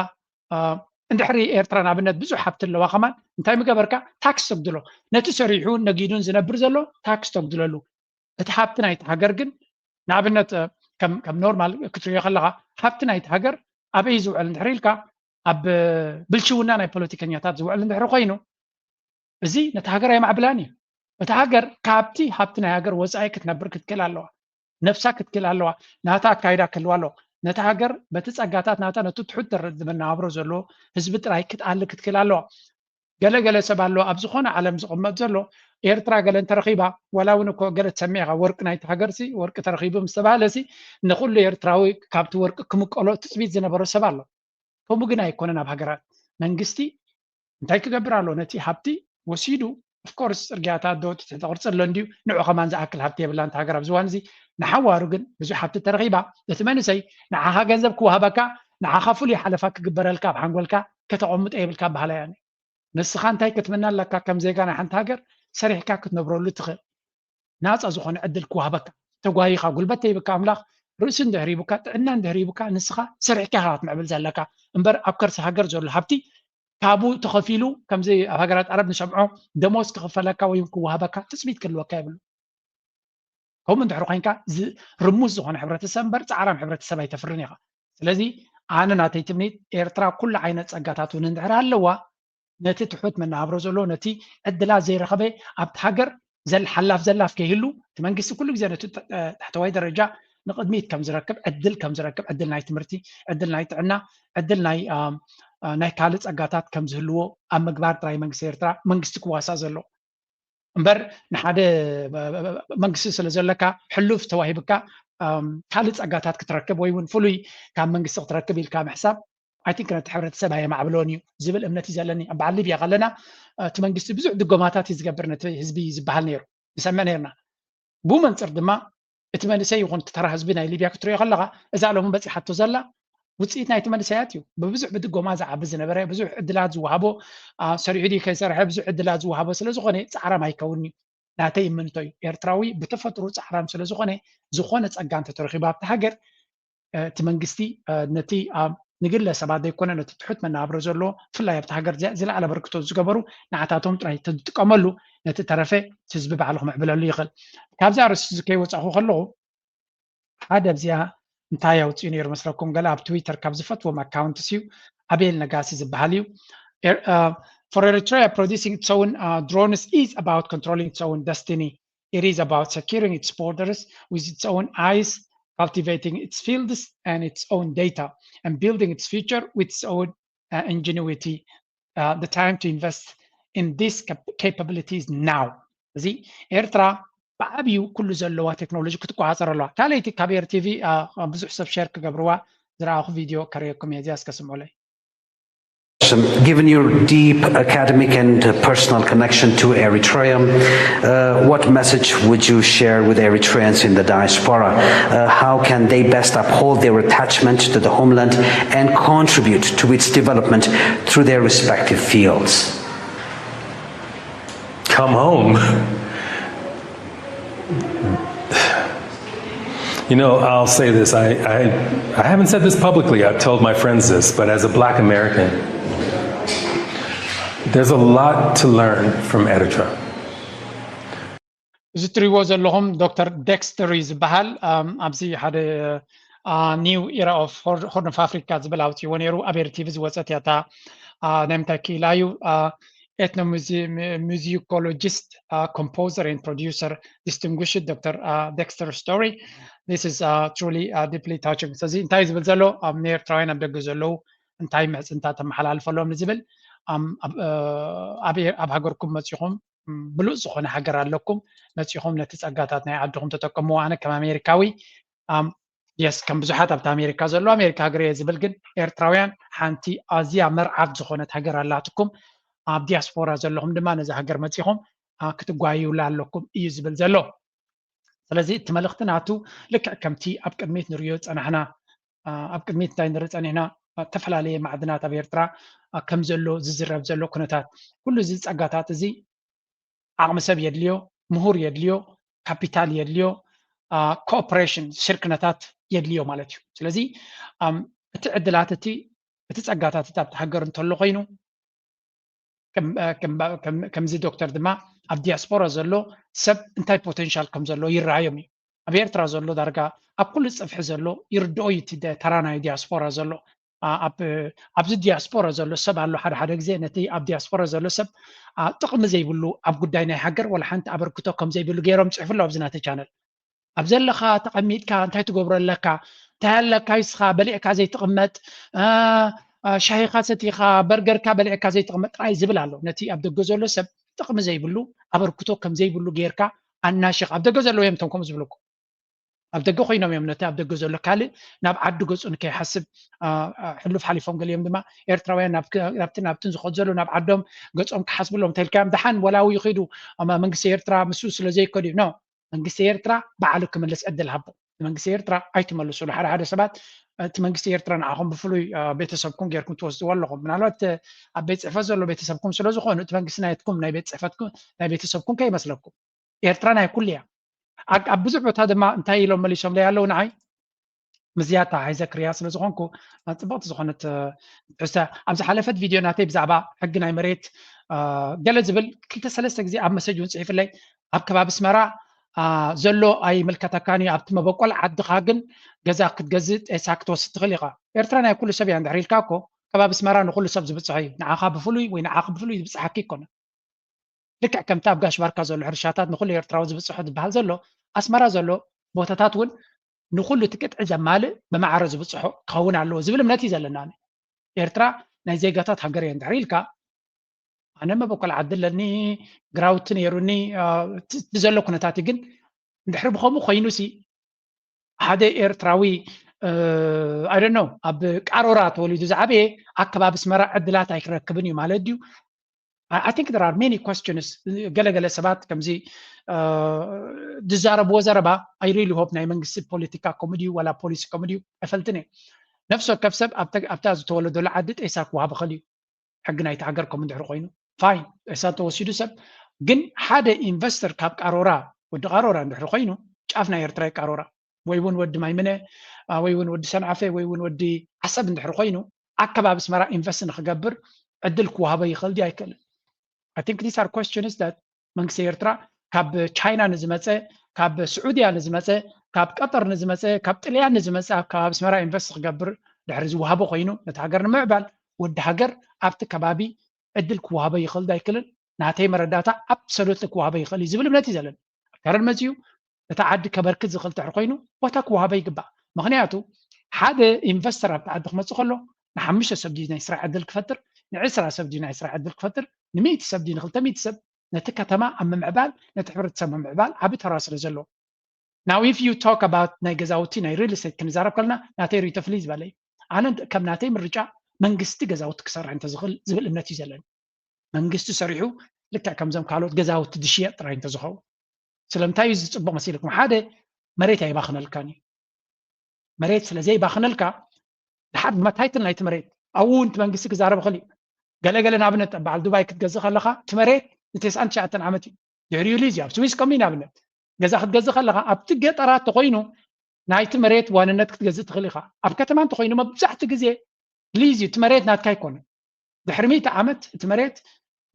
እንድሕሪ ኤርትራ ንኣብነት ብዙሕ ሃብቲ ኣለዋ ከማን እንታይ ምገበርካ? ታክስ ተጉድሎ። ነቲ ሰሪሑን ነጊዱን ዝነብር ዘሎ ታክስ ተጉድለሉ። እቲ ሃብቲ ናይቲ ሃገር ግን ንኣብነት ከም ኖርማል ክትሪኦ ከለኻ ሃብቲ ናይቲ ሃገር ኣበይ ዝውዕል እንድሕር ኢልካ ኣብ ብልሽውና ናይ ፖለቲከኛታት ዝውዕል እንድሕር ኮይኑ እዚ ነቲ ሃገር ኣየማዕብላን እዩ። እቲ ሃገር ካብቲ ሃብቲ ናይ ሃገር ወፃኢ ክትነብር ክትክእል ኣለዋ። ነብሳ ክትክእል ኣለዋ። ናታ ኣካይዳ ክህልዋ ኣለዎ። ነቲ ሃገር በቲ ጸጋታት ናታ ነቲ ትሑት ደረጃ መነባብሮ ዘለዎ ህዝቢ ጥራይ ክትኣሊ ክትክእል ኣለዋ። ገለ ገለ ሰብ ኣሎ ኣብ ዝኾነ ዓለም ዝቕመጥ ዘሎ ኤርትራ ገለ እንተረኺባ ዋላ እውን እኮ ገለ ትሰምዕ ኢኻ ወርቂ ናይቲ ሃገርሲ ወርቂ ተረኺቡ ምስ ተባህለሲ ንኹሉ ኤርትራዊ ካብቲ ወርቂ ክምቀሎ ትጽቢት ዝነበሮ ሰብ ኣሎ። ከምኡ ግን ኣይኮነን። ኣብ ሃገራት መንግስቲ እንታይ ክገብር ኣሎ? ነቲ ሃብቲ ወሲዱ፣ ኦፍኮርስ፣ ፅርግያታት ዶ ትሕተ ቅርፂ ኣሎ እንድዩ፣ ንዑ ከማን ዝኣክል ሃብቲ የብላን እታ ሃገር ኣብዚ እዋን እዚ። ንሓዋሩ ግን ብዙሕ ሃብቲ ተረኺባ፣ እቲ መንእሰይ ንዓኻ ገንዘብ ክወሃበካ፣ ንዓኻ ፍሉይ ሓለፋ ክግበረልካ ኣብ ሓንጎልካ ከተቐምጦ የብልካ በሃላይ ኣነ። ንስኻ እንታይ ክትምነ ኣለካ? ከም ዜጋ ናይ ሓንቲ ሃገር ሰሪሕካ ክትነብረሉ ትኽእል ናፃ ዝኾነ ዕድል ክወሃበካ፣ ተጓይኻ፣ ጉልበት ተይብካ ኣምላኽ ርእሲ እንድሕር ሂቡካ፣ ጥዕና እንድሕር ሂቡካ፣ ንስኻ ሰሪሕካ ኢኻ ክትምዕብል ዘለካ እምበር ኣብ ከርሲ ሃገር ዘሎ ሃብቲ ካብኡ ተኸፊሉ፣ ከምዚ ኣብ ሃገራት ዓረብ ንሰምዖ፣ ደሞዝ ክኽፈለካ ወይ ክወሃበካ ትፅቢት ክህልወካ የብሉ። ከምኡ እንድሕር ኮይንካ ርሙስ ዝኾነ ሕብረተሰብ እምበር ፃዕራም ሕብረተሰብ ኣይተፍርን ኢኻ። ስለዚ ኣነ ናተይ ትምኒት ኤርትራ ኩሉ ዓይነት ፀጋታት እውን እንድሕር ኣለዋ፣ ነቲ ትሑት መነባብሮ ዘሎ፣ ነቲ ዕድላት ዘይረኸበ ኣብቲ ሃገር ዘል-፣ ሓላፍ ዘላፍ ከይህሉ፣ እቲ መንግስቲ ኩሉ ግዜ ነቲ ተ-፣ ታሕተዋይ ደረጃ ንቕድሚት ከም ዝረክብ፣ ዕድል ከም ዝረክብ፣ ዕድል ናይ ትምህርቲ፣ ዕድል ናይ ጥዕና፣ ዕድል ናይ፣ ኣም፣ አ፣ ናይ ካልእ ጸጋታት ከም ዝህልዎ ኣብ ምግባር ጥራይ መንግስቲ ኤርትራ መንግስቲ ክዋሳእ ዘሎ። እምበር ንሓደ፣ አ፣ መንግስቲ ስለ ዘለካ፣ ሕሉፍ ተዋሂብካ፣ ኣም፣ ካልእ ጸጋታት ክትረክብ ወይ እውን ፍሉይ ካብ መንግስቲ ክትረክብ ኢልካ ምሕሳብ፣ ኣይ ቲንክ ነቲ ሕብረተሰብ ኣየማዕብሎን እዩ ዝብል እምነት እዩ ዘለኒ። ኣብ በዓል ሊብያ ከለና፣ እ፣ እቲ መንግስቲ ብዙሕ ድጎማታት እዩ ዝገብር ነቲ ህዝቢ ዝበሃል ነይሩ፣ ንሰምዕ ነይርና። ብኡ መንፅር ድማ እቲ መንእሰይ ይኹን እቲ ተራ ህዝቢ ናይ ሊብያ ክትሪኦ ከለኻ፣ እዛ ሎሚ በፂሓቶ ዘላ ውፅኢት ናይቲ መንእሰያት እዩ። ብብዙሕ ብድጎማ ዝዓቢ ዝነበረ፣ ብዙሕ ዕድላት ዝወሃቦ፣ አ፣ ሰሪሑ ድዩ ከይሰርሐ ብዙሕ ዕድላት ዝወሃቦ ስለ ዝኾነ ፃዕራም ኣይከውን እዩ። ናተይ እምንቶ እዩ። ኤርትራዊ ብተፈጥሮ ፃዕራም ስለ ዝኾነ፣ ዝኾነ ጸጋ እንተተረኺቡ ኣብቲ ሃገር፣ እ፣ እቲ መንግስቲ፣ እ፣ ነቲ ኣብ ንግለ ሰባት ዘይኮነ ነቲ ትሑት መነባብሮ ዘሎ፣ ብፍላይ ኣብቲ ሃገር ዚ-፣ ዝለዓለ ኣበርክቶ ዝገበሩ ንዓታቶም ጥራይ ተዝጥቀመሉ፣ ነቲ ተረፈ ህዝቢ ባዕሉ ክምዕብለሉ ይኽእል። ካብዚ ኣርእስቲ እዚ ከይወጻኹ ከለኹ፣ ሓደ ኣብዚኣ እንታይ ኣውፅኡ ነይሩ መስለኩም? ገለ ኣብ ትዊተር ካብ ዝፈትዎም ኣካውንትስ እዩ፣ ኣቤል ነጋሲ ዝበሃል እዩ። ኤር-፣ እ፣ For Eritrea, producing its own, uh, drones is about controlling its own destiny. It is about securing its borders with its own eyes, cultivating its fields and its own data, and building its future with its own, uh, ingenuity. Uh, the time to invest in these cap-, capabilities now. እዚ ኤርትራ ብዓብዩ ኩሉ ዘለዋ ቴክኖሎጂ ክትቆፃፀር ኣለዋ። ካልኣይቲ ካብ ኤር ቲቪ፣ አ፣ ብዙሕ ሰብ ሸር ክገብርዋ ዝረኣኹ ቪድዮ ከርእየኩም እየ፣ እዚኣ እስከ ስምዑለይ። Given your deep academic and personal connection to Eritrea, uh, what message would you share with Eritreans in the diaspora? Uh, how can they best uphold their attachment to the homeland and contribute to its development through their respective fields? Come home. You know, I'll say this. I, I, I haven't said this publicly. I've told my friends this, but as a black American, there's a lot to learn from Eritrea. እዚ ትሪእዎ ዘለኹም ዶክተር ዴክስተር እዩ ዝበሃል። ኣም፣ ኣብዚ ሓደ፣ አ፣ New Era of Hor-፣ Horn of Africa ዝብል ኣውፅእዎ ነይሩ። ኣብ ኤር ቲቪ ዝወፀት እያ እታ፣ አ፣ ናይ ምንታይ ክኢላ እዩ? አ፣ ኤትኖሙዚኮሎጂስት፣ ኮምፖዘር ኤንድ ፕሮዲውሰር፣ ዲስቲንጉሽድ ዶክተር ዴክስተር ስቶሪ። This is, uh, truly, uh, deeply touching። ስለዚ እንታይ ዝብል ዘሎ፣ ኣብ ንኤርትራውያን ኣብ ደገ ዘለዉ እንታይ ምሕፅንታ ተመሓላልፈሎም ንዝብል፣ ኣም፣ ኣብ፣ እ፣ ኣብ፣ ኣብ ሃገርኩም መፂኹም፣ እም፣ ብሉፅ ዝኾነ ሃገር ኣለኩም፣ መፂኹም ነቲ ፀጋታት ናይ ዓድኹም ተጠቀምዎ። ኣነ ከም ኣሜሪካዊ፣ ኣም፣ የስ፣ ከም ብዙሓት ኣብቲ ኣሜሪካ ዘሎ፣ ኣሜሪካ ሃገር እየ ዝብል፣ ግን ኤርትራውያን ሓንቲ ኣዝያ መርዓት ዝኾነት ሃገር ኣላትኩም። ኣብ ዲያስፖራ ዘለኹም ድማ ነዚ ሃገር መፂኹም፣ አ፣ ክትጓየዩላ ኣለኩም እዩ ዝብል ዘሎ። ስለዚ እቲ መልእኽቲ ናቱ ልክዕ ከምቲ ኣብ ቅድሚት ንርእዮ ዝጸናሕና፣ አ፣ ኣብ ቅድሚት እንታይ ንርኢ ጸኒሕና፣ አ፣ እተፈላለየ ማዕድናት ኣብ ኤርትራ፣ አ፣ ከም ዘሎ ዝዝረብ ዘሎ ኩነታት፣ ኩሉ እዚ ጸጋታት እዚ ዓቕሚ ሰብ የድልዮ፣ ምሁር የድልዮ፣ ካፒታል የድልዮ፣ አ፣ ኮኦፕሬሽን፣ ሽርክነታት የድልዮ ማለት እዩ። ስለዚ፣ ኣም፣ እቲ ዕድላት እቲ፣ እቲ ጸጋታት እቲ ኣብቲ ሃገር እንተሎ ኮይኑ፣ ከም፣ እ፣ ከም፣ ከም፣ ከምዚ ዶክተር ድማ ኣብ ዲያስፖራ ዘሎ ሰብ እንታይ ፖቴንሻል ከም ዘሎ ይረኣዮም እዩ። ኣብ ኤርትራ ዘሎ ዳርጋ ኣብ ኩሉ ጽፍሒ ዘሎ ይርድኦ እዩ እቲ ደ-፣ ተራ ናይ ዲያስፖራ ዘሎ። ኣ-፣ ኣብ፣ ኣብዚ ዲያስፖራ ዘሎ ሰብ ኣሎ፣ ሓደ ሓደ ግዜ ነቲ ኣብ ዲያስፖራ ዘሎ ሰብ፣ ኣ፣ ጥቕሚ ዘይብሉ፣ ኣብ ጉዳይ ናይ ሃገር ወላ ሓንቲ ኣበርክቶ ከም ዘይብሉ ገይሮም ጽሑፍሉ ኣብዚ ናተይ ቻነል። ኣብ ዘለኻ ተቐሚጥካ እንታይ ትገብሮ ኣለካ? እንታይ ኣለካ ንስኻ በሊዕካ ዘይትቕመጥ? እ፣ እ፣ ሻሂኻ ሰቲኻ፣ በርገርካ በሊዕካ ዘይትቕመጥ ጥራይ ዝብል ኣሎ። ነቲ ኣብ ደገ ዘሎ ሰብ ጥቕሚ ዘይብሉ፣ ኣበርክቶ ከም ዘይብሉ ጌርካ ኣናሽኻ። ኣብ ደገ ዘለዉ እዮም እቶም ከምኡ ዝብሉኩ። ኣብ ደገ ኮይኖም እዮም ነቲ ኣብ ደገ ዘሎ ካልእ ናብ ዓዱ ገጹ ንከይሓስብ ሕሉፍ ሓሊፎም። ገሊኦም ድማ ኤርትራውያን ናብቲ ናብትን ዝኸዱ ዘሎ ናብ ዓዶም ገጾም ክሓስብሎም እንተልካዮም ደሓን ወላዊ ይኸዱ መንግስቲ ኤርትራ ምስ ስለ ዘይከዱ ኖ መንግስቲ ኤርትራ በዓሉ ክምልስ ዕድል ሃቦ። መንግስቲ ኤርትራ ኣይትመልሱሉ። ሓደ ሓደ ሰባት እቲ መንግስቲ ኤርትራ ንዓኹም ብፍሉይ ቤተሰብኩም ጌርኩም ትወስድዎ ኣለኹም። ምናልባት ኣብ ቤት ፅሕፈት ዘሎ ቤተሰብኩም ስለ ዝኾኑ እቲ መንግስቲ ናይትኩም ናይ ቤት ፅሕፈትኩም ናይ ቤተሰብኩም ከይመስለኩም። ኤርትራ ናይ ኩሉ እያ። ኣብ ብዙሕ ቦታ ድማ እንታይ ኢሎም መሊሶምለይ ኣለዉ ንዓይ ምዝያታ ሃይዘክርያ ስለ ዝኾንኩ ጽብቕቲ ዝኾነት ትሕዝቶ ኣብ ዝሓለፈት ቪድዮ ናተይ ብዛዕባ ሕጊ ናይ መሬት ገለ ዝብል ክልተ ሰለስተ ግዜ ኣብ መሰጅ እውን ጽሒፍለይ ኣብ ከባቢ ኣስመራ ዘሎ ኣይምልከተካን እዩ ኣብቲ መበቆል ዓድኻ ግን ገዛ ክትገዝእ ጤሳ ክትወስድ ትኽእል ኢኻ ኤርትራ ናይ ኩሉ ሰብ እያ እንድሕር ኢልካ እኮ ከባቢ ኣስመራ ንኩሉ ሰብ ዝብፅሖ እዩ ንዓኻ ብፍሉይ ወይ ንዓኺ ብፍሉይ ዝብፅሓኪ ኣይኮነን ልክዕ ከምቲ ኣብ ጋሽ ባርካ ዘሎ ሕርሻታት ንኩሉ ኤርትራዊ ዝብፅሖ ዝበሃል ዘሎ ኣስመራ ዘሎ ቦታታት እውን ንኩሉ እቲ ቅጥዒ ዘማልእ ብማዕረ ዝብፅሖ ክኸውን ኣለዎ ዝብል እምነት እዩ ዘለና ኤርትራ ናይ ዜጋታት ሃገር እየ እንድሕር ኢልካ ኣነ መበቆል ዓዲ ኣለኒ ግራውቲ ነይሩኒ ዘሎ ኩነታት ግን እንድሕር ብከምኡ ኮይኑ ሲ ሓደ ኤርትራዊ ኣይደኖ ኣብ ቃሮራ ተወሊዱ ዝዓበየ ኣከባቢ ኣስመራ ዕድላት ኣይክረክብን እዩ ማለት ድዩ I think there are many questions ገለገለ ሰባት ከምዚ ዝዛረብዎ ዘረባ I really hope ናይ መንግስቲ ፖለቲካ ኮሚድዩ ዋላ ፖሊሲ ኮሚድዩ ኣይፈልጥን እየ ነፍሲ ወከፍ ሰብ ኣብታ ዝተወለደሉ ዓዲ ጤሳ ክወሃብ ይኽእል እዩ ሕጊ ናይቲ ሃገር ከምኡ እንድሕር ኮይኑ ፋይን ሬሳ ተወሲዱ ሰብ ግን ሓደ ኢንቨስተር ካብ ቃሮራ ወዲ ቃሮራ እንድሕር ኮይኑ ጫፍ ናይ ኤርትራ ቃሮራ ወይ እውን ወዲ ማይምነ ወይ እውን ወዲ ሰንዓፈ ወይ እውን ወዲ ዓሰብ እንድሕር ኮይኑ ኣከባቢ ኣስመራ ኢንቨስት ንክገብር ዕድል ክወሃቦ ይኽእል ድዩ ኣይክእልን I think these are questions that መንግስቲ ኤርትራ ካብ ቻይና ንዝመፀ ካብ ስዑድያ ንዝመፀ ካብ ቀጠር ንዝመፀ ካብ ጥልያን ንዝመፀ ኣብ ከባቢ ኣስመራ ኢንቨስት ክገብር ድሕሪ ዝወሃቦ ኮይኑ ነቲ ሃገር ንምዕባል ወዲ ሃገር ኣብቲ ከባቢ ዕድል ክወሃቦ ይኽእል ዶ ኣይክልን ናተይ መረዳእታ ኣብሰሉትሊ ክወሃቦ ይኽእል እዩ ዝብል እምነት እዩ ዘለኒ ከረን መፅኡ እቲ ዓዲ ከበርክት ዝኽእል ድሕሪ ኮይኑ ቦታ ክወሃቦ ይግባእ ምኽንያቱ ሓደ ኢንቨስተር ኣብቲ ዓዲ ክመፅእ ከሎ ንሓሙሽተ ሰብ ድዩ ናይ ስራሕ ዕድል ክፈጥር ንዕስራ ሰብ ድዩ ናይ ስራሕ ዕድል ክፈጥር ንሚእቲ ሰብ ድዩ ንክልተ ሚእቲ ሰብ ነቲ ከተማ ኣብ ምምዕባል ነቲ ሕብረተሰብ ምምዕባል ዓቢ ተራ ስለ ዘለዎ Now if you talk about ናይ ገዛውቲ ናይ real estate ክንዛረብ ከለና ናተይ ሪቶ ፍልይ ዝበለ እዩ ኣነ ከም ናተይ ምርጫ መንግስቲ ገዛውቲ ክሰርሕ እንተዝኽእል ዝብል እምነት እዩ ዘለኒ መንግስቲ ሰሪሑ ልክዕ ከምዞም ካልኦት ገዛውቲ ዝሽየጥ ጥራይ እንተዝኸውን ስለምንታይ እዩ ዝፅቡቕ መሲልኩም ሓደ መሬት ኣይባኽነልካን እዩ መሬት ስለ ዘይባኽነልካ ድሓር ድማ ታይትል ናይቲ መሬት ኣብኡ እውን እቲ መንግስቲ ክዛረብ ይኽእል እዩ ገለገለ ንኣብነት በዓል ዱባይ ክትገዝእ ከለካ እቲ መሬት ንተስዓን ትሽዓተን ዓመት እዩ ድሕሪኡ ሊዝ እዩ ኣብ ስዊስ ከምኡ ንኣብነት ገዛ ክትገዝእ ከለካ ኣብቲ ገጠራት ተኮይኑ ናይቲ መሬት ዋንነት ክትገዝእ ትኽእል ኢካ ኣብ ከተማ እንተኮይኑ መብዛሕቲ ግዜ ሊዝ እዩ እቲ መሬት ናትካ ኣይኮነ ድሕሪ ሚእቲ ዓመት እቲ መሬት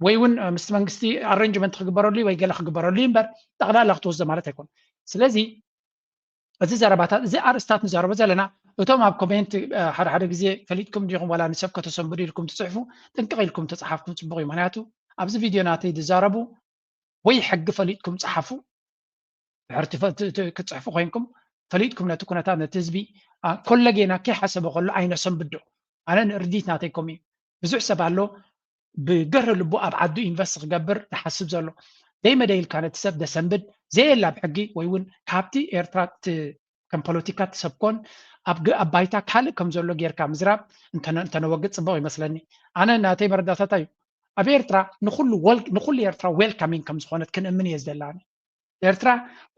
ወይ እውን ምስቲ መንግስቲ ኣረንጅመንት ክግበረሉ ወይ ገለ ክግበረሉ እዩ እምበር ጠቕላላ ክትወስዶ ማለት ኣይኮነ ስለዚ እዚ ዘረባታት እዚ ኣርእስታት ንዛረቦ ዘለና እቶም ኣብ ኮሜንት ሓደ ሓደ ግዜ ፈሊጥኩም ዲኹም ዋላ ንሰብ ከተሰንብዱ ኢልኩም ትፅሕፉ ጥንቅቕ ኢልኩም ተፅሓፍኩም ፅቡቕ እዩ ምክንያቱ ኣብዚ ቪድዮ ናተይ ዝዛረቡ ወይ ሕጊ ፈሊጥኩም ፀሓፉ ድሕርቲ ክትፅሕፉ ኮይንኩም ፈሊጥኩም ነቲ ኩነታት ነቲ ህዝቢ ኮለጌና ከይሓሰበ ከሎ ኣይነሰንብዶ ኣነ ንእርዲት ናተይ ከምኡ እዩ ብዙሕ ሰብ ኣሎ ብገርህ ልቡ ኣብ ዓዱ ኢንቨስት ክገብር ዝሓስብ ዘሎ ዘይመደይ ኢልካ ነቲ ሰብ ደሰንብድ ዘየላ ብሕጊ ወይ እውን ካብቲ ኤርትራ ከም ፖለቲካ ትሰብኮን ኣብ ባይታ ካልእ ከም ዘሎ ጌርካ ምዝራብ እንተነወግድ ፅቡቅ ይመስለኒ ኣነ ናተይ መረዳታታ እዩ ኣብ ኤርትራ ንኩሉ ንኩሉ ኤርትራ ዌልካሚንግ ከም ዝኾነት ክንእምን እየ ዝደላኒ ኤርትራ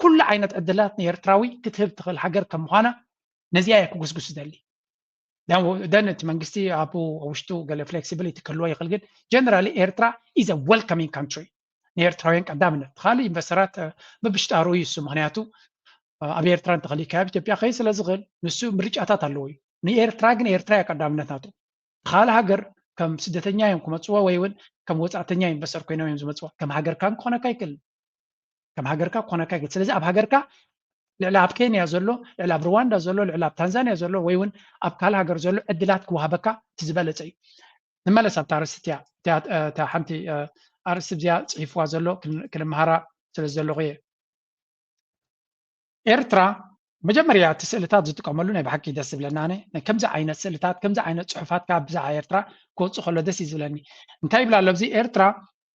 ኩሉ ዓይነት ዕድላት ንኤርትራዊ ክትህብ ትኽእል ሃገር ከም ምዃና ነዚኣ እየ ክጉስጉስ ዝደሊ ደን እቲ መንግስቲ ኣብ ውሽጡ ገለ ፍሌክሲቢሊቲ ክህልዎ ይኽእል ግን ጀነራሊ ኤርትራ is a welcoming country ንኤርትራውያን ቀዳምነት ካልእ ኢንቨስተራት ምብሽጣሩ እዩ እሱ ምክንያቱ ኣብ ኤርትራ እንተኸሊካ ኣብ ኢትዮጵያ ከይ ስለ ዝኽእል ንሱ ምርጫታት ኣለዎ እዩ ንኤርትራ ግን ኤርትራ እያ ቀዳምነት ናቱ ካልእ ሃገር ከም ስደተኛ እዮም ክመፅዎ ወይ እውን ከም ወፃእተኛ ኢንቨስተር ኮይኖም እዮም ዝመፅዎ ከም ሃገርካ ክኾነካ ይክእል ከም ሃገርካ ክኾነካ ይክእል ስለዚ ኣብ ሃገርካ ልዕሊ ኣብ ኬንያ ዘሎ ልዕሊ ኣብ ሩዋንዳ ዘሎ ልዕሊ ኣብ ታንዛንያ ዘሎ ወይ እውን ኣብ ካልእ ሃገር ዘሎ ዕድላት ክወሃበካ እቲ ዝበለፀ እዩ ንመለስ ኣብታ ኣርእስቲ እቲያ እታ ሓንቲ ኣርእስቲ እዚኣ ፅሒፍዋ ዘሎ ክንመሃራ ስለ ዘለኹ እየ ኤርትራ መጀመርያ እቲ ስእልታት ዝጥቀመሉ ናይ ብሓቂ ደስ ዝብለና ኣነ ከምዚ ዓይነት ስእልታት ከምዚ ዓይነት ፅሑፋት ካብ ብዛዕባ ኤርትራ ክወፁ ከሎ ደስ እዩ ዝብለኒ እንታይ ይብላ ኣሎ ኣብዚ ኤርትራ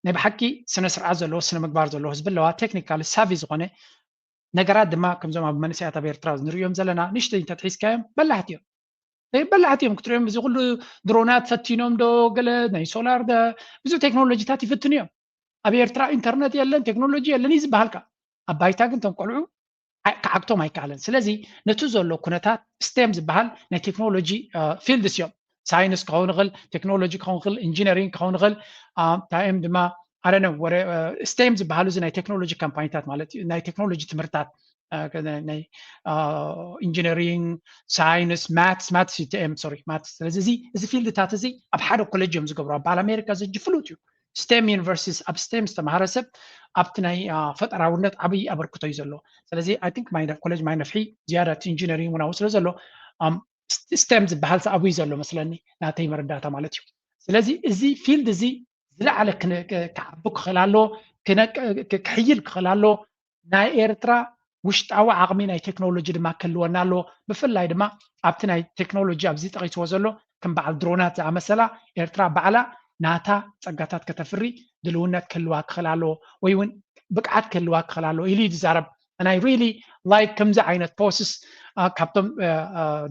ናይ ብሓቂ ስነ ስርዓት ዘለዎ ስነ ምግባር ዘለዎ ህዝቢ ኣለዋ ቴክኒካሊ ሳቪ ዝኾነ ነገራት ድማ ከምዞም ኣብ መንእሰያት ኣብ ኤርትራ ንሪኦም ዘለና ንእሽተይ እንተትሒዝካዮም በላሕቲ እዮም። በላሕቲ እዮም ክትሪኦም። እዚ ኩሉ ድሮናት ፈቲኖም ዶ ገለ ናይ ሶላር ብዙ ቴክኖሎጂታት ይፍትኑ እዮም። ኣብ ኤርትራ ኢንተርነት የለን፣ ቴክኖሎጂ የለን እዩ ዝበሃልካ። ኣብ ባይታ ግን እቶም ቆልዑ ክዓግቶም ኣይከኣለን። ስለዚ ነቲ ዘሎ ኩነታት ስቴም ዝበሃል ናይ ቴክኖሎጂ ፊልድስ እዮም። ሳይንስ ክኸውን ይኽእል፣ ቴክኖሎጂ ክኸውን ይኽእል፣ ኢንጂነሪንግ ክኸውን ይኽእል። እንታይ እዮም ድማ ኣረነ ወረ ስቴም ዝበሃሉ እዚ ናይ ቴክኖሎጂ ካምፓኒታት ማለት እዩ፣ ናይ ቴክኖሎጂ ትምህርታት ናይ ኢንጂነሪንግ፣ ሳይንስ፣ ማትስ፣ ማትስ ዩ ቲ ኤም ሶሪ ማትስ። ስለዚ እዚ እዚ ፊልድታት እዚ ኣብ ሓደ ኮሌጅ እዮም ዝገብሩ። ኣብ በዓል ኣሜሪካ እዚ ፍሉጥ እዩ። ስቴም ዩኒቨርሲቲስ ኣብ ስቴም ዝተምሃረ ሰብ ኣብቲ ናይ ፈጠራውነት ዓብዪ ኣበርክቶ እዩ ዘለዎ። ስለዚ ኣይ ቲንክ ኮሌጅ ማይ ነፍሒ ዝያዳ እቲ ኢንጂነሪንግ እውን ኣብኡ ስለ ዘሎ ስቴም ዝበሃል ኣብኡ እዩ ዘሎ መስለኒ ናተይ መረዳእታ ማለት እዩ። ስለዚ እዚ ፊልድ እዚ ዝለዓለ ክዓቢ ክኽእል ኣለዎ፣ ክሕይል ክኽእል ኣለዎ። ናይ ኤርትራ ውሽጣዊ ዓቕሚ ናይ ቴክኖሎጂ ድማ ክህልወና ኣለዎ። ብፍላይ ድማ ኣብቲ ናይ ቴክኖሎጂ ኣብዚ ጠቒስዎ ዘሎ ከም በዓል ድሮናት ዝኣመሰላ ኤርትራ ባዕላ ናታ ጸጋታት ከተፍሪ ድልውነት ክህልዋ ክኽእል ኣለዎ ወይ እውን ብቅዓት ክህልዋ ክኽእል ኣለዎ ኢሉ እዩ ዝዛረብ። And I really like ከምዚ ዓይነት ፖስስ ካብቶም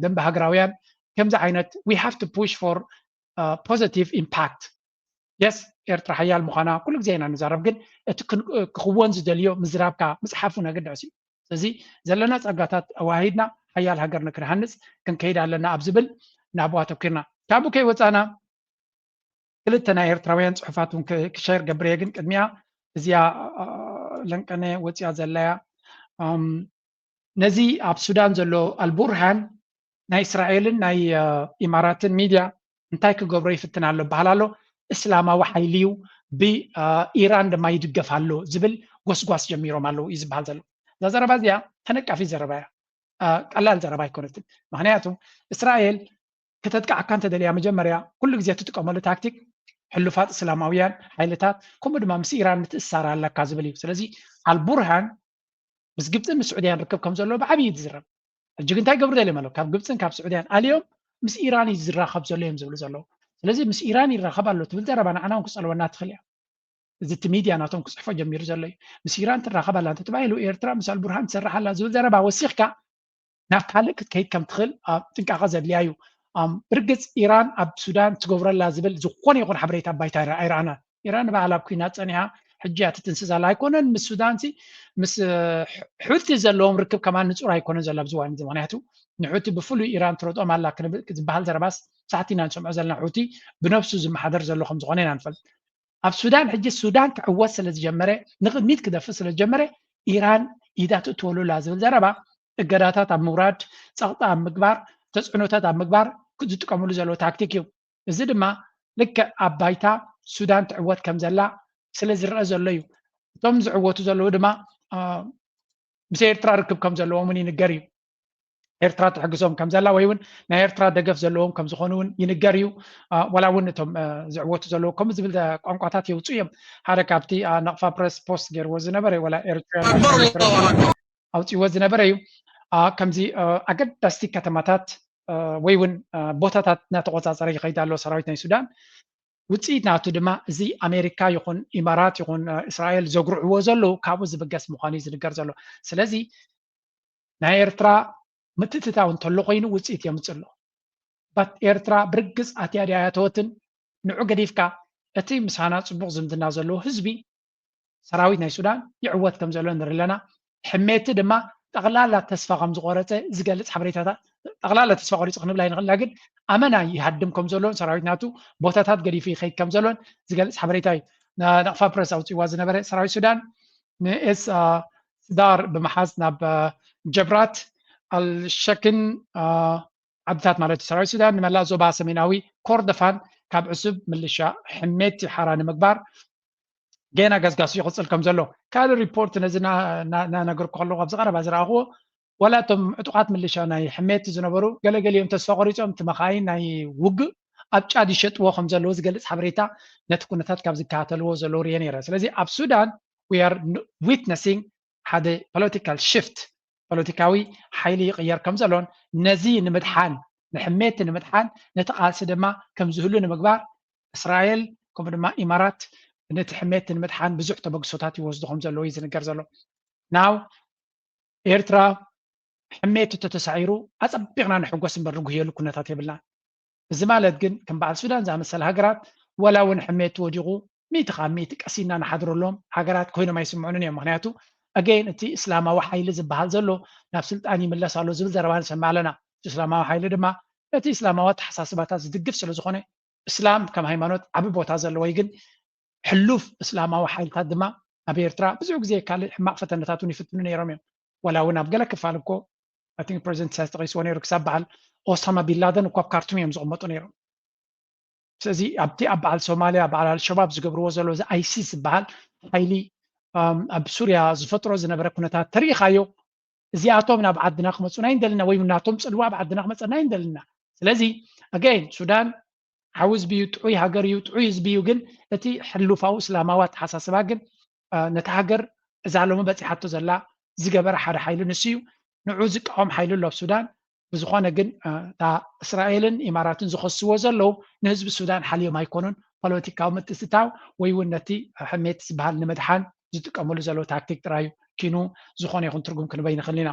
ደንበ ሃገራውያን ከምዚ ዓይነት we have to push for positive impact። የስ ኤርትራ ሓያል ምዃና ኩሉ ግዜ ኢና ንዛረብ፣ ግን እቲ ክኽወን ዝደልዮ ምዝራብካ ምፅሓፉ ነግድዕስ እዩ። ስለዚ ዘለና ፀጋታት ኣዋሂድና ሓያል ሃገር ንክንሃንፅ ክንከይድ ኣለና ኣብ ዝብል ናብኡ ኣተኪርና። ካብኡ ከይወፃና ክልተ ናይ ኤርትራውያን ፅሑፋት እውን ክሸር ገብርየ፣ ግን ቅድሚያ እዚኣ ለንቀነ ወፂኣ ዘለያ ነዚ ኣብ ሱዳን ዘሎ ኣልቡርሃን ናይ እስራኤልን ናይ ኢማራትን ሚድያ እንታይ ክገብሮ ይፍትን ኣሎ በሃል ኣሎ። እስላማዊ ሓይሊ እዩ፣ ብኢራን ድማ ይድገፍ ኣሎ ዝብል ጎስጓስ ጀሚሮም ኣለዉ እዩ ዝበሃል ዘሎ። እዛ ዘረባ እዚኣ ተነቃፊት ዘረባ እያ። ቀላል ዘረባ ኣይኮነትን። ምክንያቱ እስራኤል ከተጥቃዓካ እንተደልያ መጀመርያ ኩሉ ግዜ ትጥቀመሉ ታክቲክ ሕሉፋት እስላማውያን ሓይልታት ከምኡ ድማ ምስ ኢራን ምትእሳር ኣለካ ዝብል እዩ። ስለዚ ኣልቡርሃን ምስ ግብፅን ምስ ስዑድያን ርክብ ከም ዘለዎ ብዓብዪ እዩ ዝዝረብ። ሕጂ ግን እንታይ ገብሩ ደልዮም ኣለዉ? ካብ ግብፅን ካብ ስዑድያን ኣልዮም ምስ ኢራን እዩ ዝራኸብ ዘሎ እዮም ዝብሉ ዘለዉ። ስለዚ ምስ ኢራን ይራኸብ ኣሎ ትብል ዘረባ ንዓና እውን ክፀልወና ትኽእል እያ። እዚ እቲ ሚድያ ናቶም ክፅሕፎ ጀሚሩ ዘሎ እዩ። ምስ ኢራን ትራኸብ ኣላ እንተተባሂሉ ኤርትራ ምስ ኣልቡርሃን ትሰርሕ ኣላ ዝብል ዘረባ ወሲኽካ ናብ ካልእ ክትከይድ ከም ትኽእል ጥንቃቐ ዘድልያ እዩ። ብርግፅ ኢራን ኣብ ሱዳን ትገብረላ ዝብል ዝኾነ ይኹን ሓበሬታ ኣብ ባይታ ኣይረኣናን። ኢራን ንባዕላ ኣብ ኲናት ፀኒሓ ሕጂ እያ ትጥንስስ ኣላ። ኣይኮነን ምስ ሱዳን ሲ ምስ ሑቲ ዘለዎም ርክብ ከማን ንፁር ኣይኮነን ዘሎ ኣብዚ እዋን እዚ። ምክንያቱ ንሑቲ ብፍሉይ ኢራን ትረድኦም ኣላ ዝበሃል ዘረባስ ሳሕቲ ኢና ንሰምዖ ዘለና። ሑቲ ብነብሱ ዝመሓደር ዘሎ ከም ዝኾነ ኢና ንፈልጥ። ኣብ ሱዳን ሕጂ ሱዳን ክዕወት ስለ ዝጀመረ ንቕድሚት ክደፍእ ስለ ዝጀመረ ኢራን ኢዳ ትእትወሉ ኣላ ዝብል ዘረባ እገዳታት ኣብ ምውራድ፣ ፀቕጢ ኣብ ምግባር፣ ተፅዕኖታት ኣብ ምግባር ዝጥቀምሉ ዘለዉ ታክቲክ እዩ። እዚ ድማ ልክዕ ኣብ ባይታ ሱዳን ትዕወት ከም ዘላ ስለ ዝረአ ዘሎ እዩ። እቶም ዝዕወቱ ዘለዉ ድማ ምስ ኤርትራ ርክብ ከም ዘለዎም እውን ይንገር እዩ። ኤርትራ ትሕግዞም ከም ዘላ ወይ እውን ናይ ኤርትራ ደገፍ ዘለዎም ከም ዝኾኑ እውን ይንገር እዩ። ዋላ እውን እቶም ዝዕወቱ ዘለዉ ከምኡ ዝብል ቋንቋታት የውፅኡ እዮም። ሓደ ካብቲ ነቕፋ ፕረስ ፖስት ገይርዎ ዝነበረ ዋላ ኤርትራ ኣውፅዎ ዝነበረ እዩ። ከምዚ ኣገዳስቲ ከተማታት ወይ እውን ቦታታት እናተቆፃፀረ ይኸይድ ኣሎ ሰራዊት ናይ ሱዳን። ውፅኢት ናቱ ድማ እዚ ኣሜሪካ ይኹን ኢማራት ይኹን እስራኤል ዘጉርዕዎ ዘለዉ ካብኡ ዝብገስ ምዃኑ እዩ ዝንገር ዘሎ። ስለዚ ናይ ኤርትራ ምትእትታው እንተሎ ኮይኑ ውፅኢት የምፅእ ኣሎ። ባት ኤርትራ ብርግፅ ኣትያ ድያ ኣይኣተወትን? ንዑ ገዲፍካ እቲ ምሳና ፅቡቕ ዝምድና ዘለዎ ህዝቢ ሰራዊት ናይ ሱዳን ይዕወት ከም ዘሎ ንርኢ ኣለና። ሕሜቲ ድማ ጠቕላላ ተስፋ ከም ዝቆረፀ ዝገልፅ ሓበሬታታት፣ ጠቕላላ ተስፋ ቆሪፁ ክንብል ኣይንኽእልና፣ ግን ኣመና ይሃድም ከም ዘሎን ሰራዊት ናቱ ቦታታት ገዲፉ ይኸይድ ከም ዘሎን ዝገልፅ ሓበሬታ እዩ። ነቕፋ ፕረስ ኣውፅዋ ዝነበረ ሰራዊት ሱዳን ንኤስ ስዳር ብምሓዝ ናብ ጀብራት ኣልሸክን ዓድታት ማለት እዩ። ሰራዊት ሱዳን ንመላእ ዞባ ሰሜናዊ ኮርዶፋን ካብ ዕሱብ ምልሻ ሕሜቲ ሓራ ንምግባር ገና ገስጋሱ ይቕፅል ከም ዘሎ ካልእ ሪፖርት ነዚ እናነገርኩ ከለኹ ኣብዚ ቀረባ ዝረኣኽዎ ዋላ እቶም ዕጡቓት ምልሻ ናይ ሕሜቲ ዝነበሩ ገለገሊኦም ተስፋ ቆሪፆም እቲ መኻይን ናይ ውግእ ኣብ ጫድ ይሸጥዎ ከም ዘለዉ ዝገልፅ ሓበሬታ ነቲ ኩነታት ካብ ዝከታተልዎ ዘለዉ ርየ ነይረ። ስለዚ ኣብ ሱዳን we are witnessing ሓደ ፖለቲካል ሽፍት ፖለቲካዊ ሓይሊ ይቕየር ከም ዘሎን ነዚ ንምድሓን ንሕሜቲ ንምድሓን ነቲ ቃልሲ ድማ ከም ዝህሉ ንምግባር እስራኤል ከምኡ ድማ ኢማራት ነቲ ሕሜቲ ንምድሓን ብዙሕ ተበግሶታት ይወስዱ ከም ዘለዉ እዩ ዝንገር ዘሎ። ናው ኤርትራ ሕሜት ተተሳዒሩ ኣጸቢቕና ንሕጎስ እምበር ንጉህየሉ ኩነታት የብልናን። እዚ ማለት ግን ከም በዓል ሱዳን ዝኣመሰለ ሃገራት ዋላ እውን ሕሜት ወዲቑ ሚእቲ ካብ ሚእቲ ቀሲና ንሓድረሎም ሃገራት ኮይኖም ኣይስምዑንን እዮም። ምክንያቱ ኣገይን እቲ እስላማዊ ሓይሊ ዝበሃል ዘሎ ናብ ስልጣን ይምለስ ኣሎ ዝብል ዘረባ ንሰምዕ ኣለና። እቲ እስላማዊ ሓይሊ ድማ ነቲ እስላማዊ ኣተሓሳስባታት ዝድግፍ ስለ ዝኾነ እስላም ከም ሃይማኖት ዓቢ ቦታ ዘለዎ እዩ። ግን ሕሉፍ እስላማዊ ሓይልታት ድማ ኣብ ኤርትራ ብዙሕ ግዜ ካልእ ሕማቕ ፈተነታት እውን ይፍትኑ ነይሮም እዮም። ዋላ እውን ኣብ ገለ ክፋል እኮ I think ፕረዚደንት ኢሳያስ ተቐይስዎ ነይሩ ክሳብ በዓል ኦሳማ ቢንላደን እኮ ኣብ ካርቱም እዮም ዝቕመጡ ነይሮም። ስለዚ ኣብቲ ኣብ በዓል ሶማልያ በዓል ኣልሸባብ ዝገብርዎ ዘሎ እዚ ኣይሲስ ዝበሃል ሓይሊ ኣብ ሱርያ ዝፈጥሮ ዝነበረ ኩነታት ተሪኢኻዮ። እዚኣቶም ናብ ዓድና ክመፁና ይንደልና ወይ ናቶም ፅልዋ ኣብ ዓድና ክመፀና ይንደልና። ስለዚ ኣገይን ሱዳን ሓዊ ህዝቢ እዩ፣ ጥዑይ ሃገር እዩ፣ ጥዑይ ህዝቢ እዩ። ግን እቲ ሕሉፋዊ እስላማዊ ኣተሓሳስባ ግን ነቲ ሃገር እዛ ሎሚ በፂሓቶ ዘላ ዝገበረ ሓደ ሓይሊ ንሱ እዩ። ንዑ ዝቃወም ሓይሊ ኣሎ ኣብ ሱዳን። ብዝኾነ ግን እታ እስራኤልን ኢማራትን ዝኸስዎ ዘለዉ ንህዝቢ ሱዳን ሓልዮም ኣይኮኑን። ፖለቲካዊ ምትእትታው ወይ እውን ነቲ ሕሜት ዝበሃል ንምድሓን ዝጥቀምሉ ዘለዉ ታክቲክ ጥራይ እዩ። ኪኑ ዝኾነ ይኹን ትርጉም ክንበይ ንኽእል ኢና።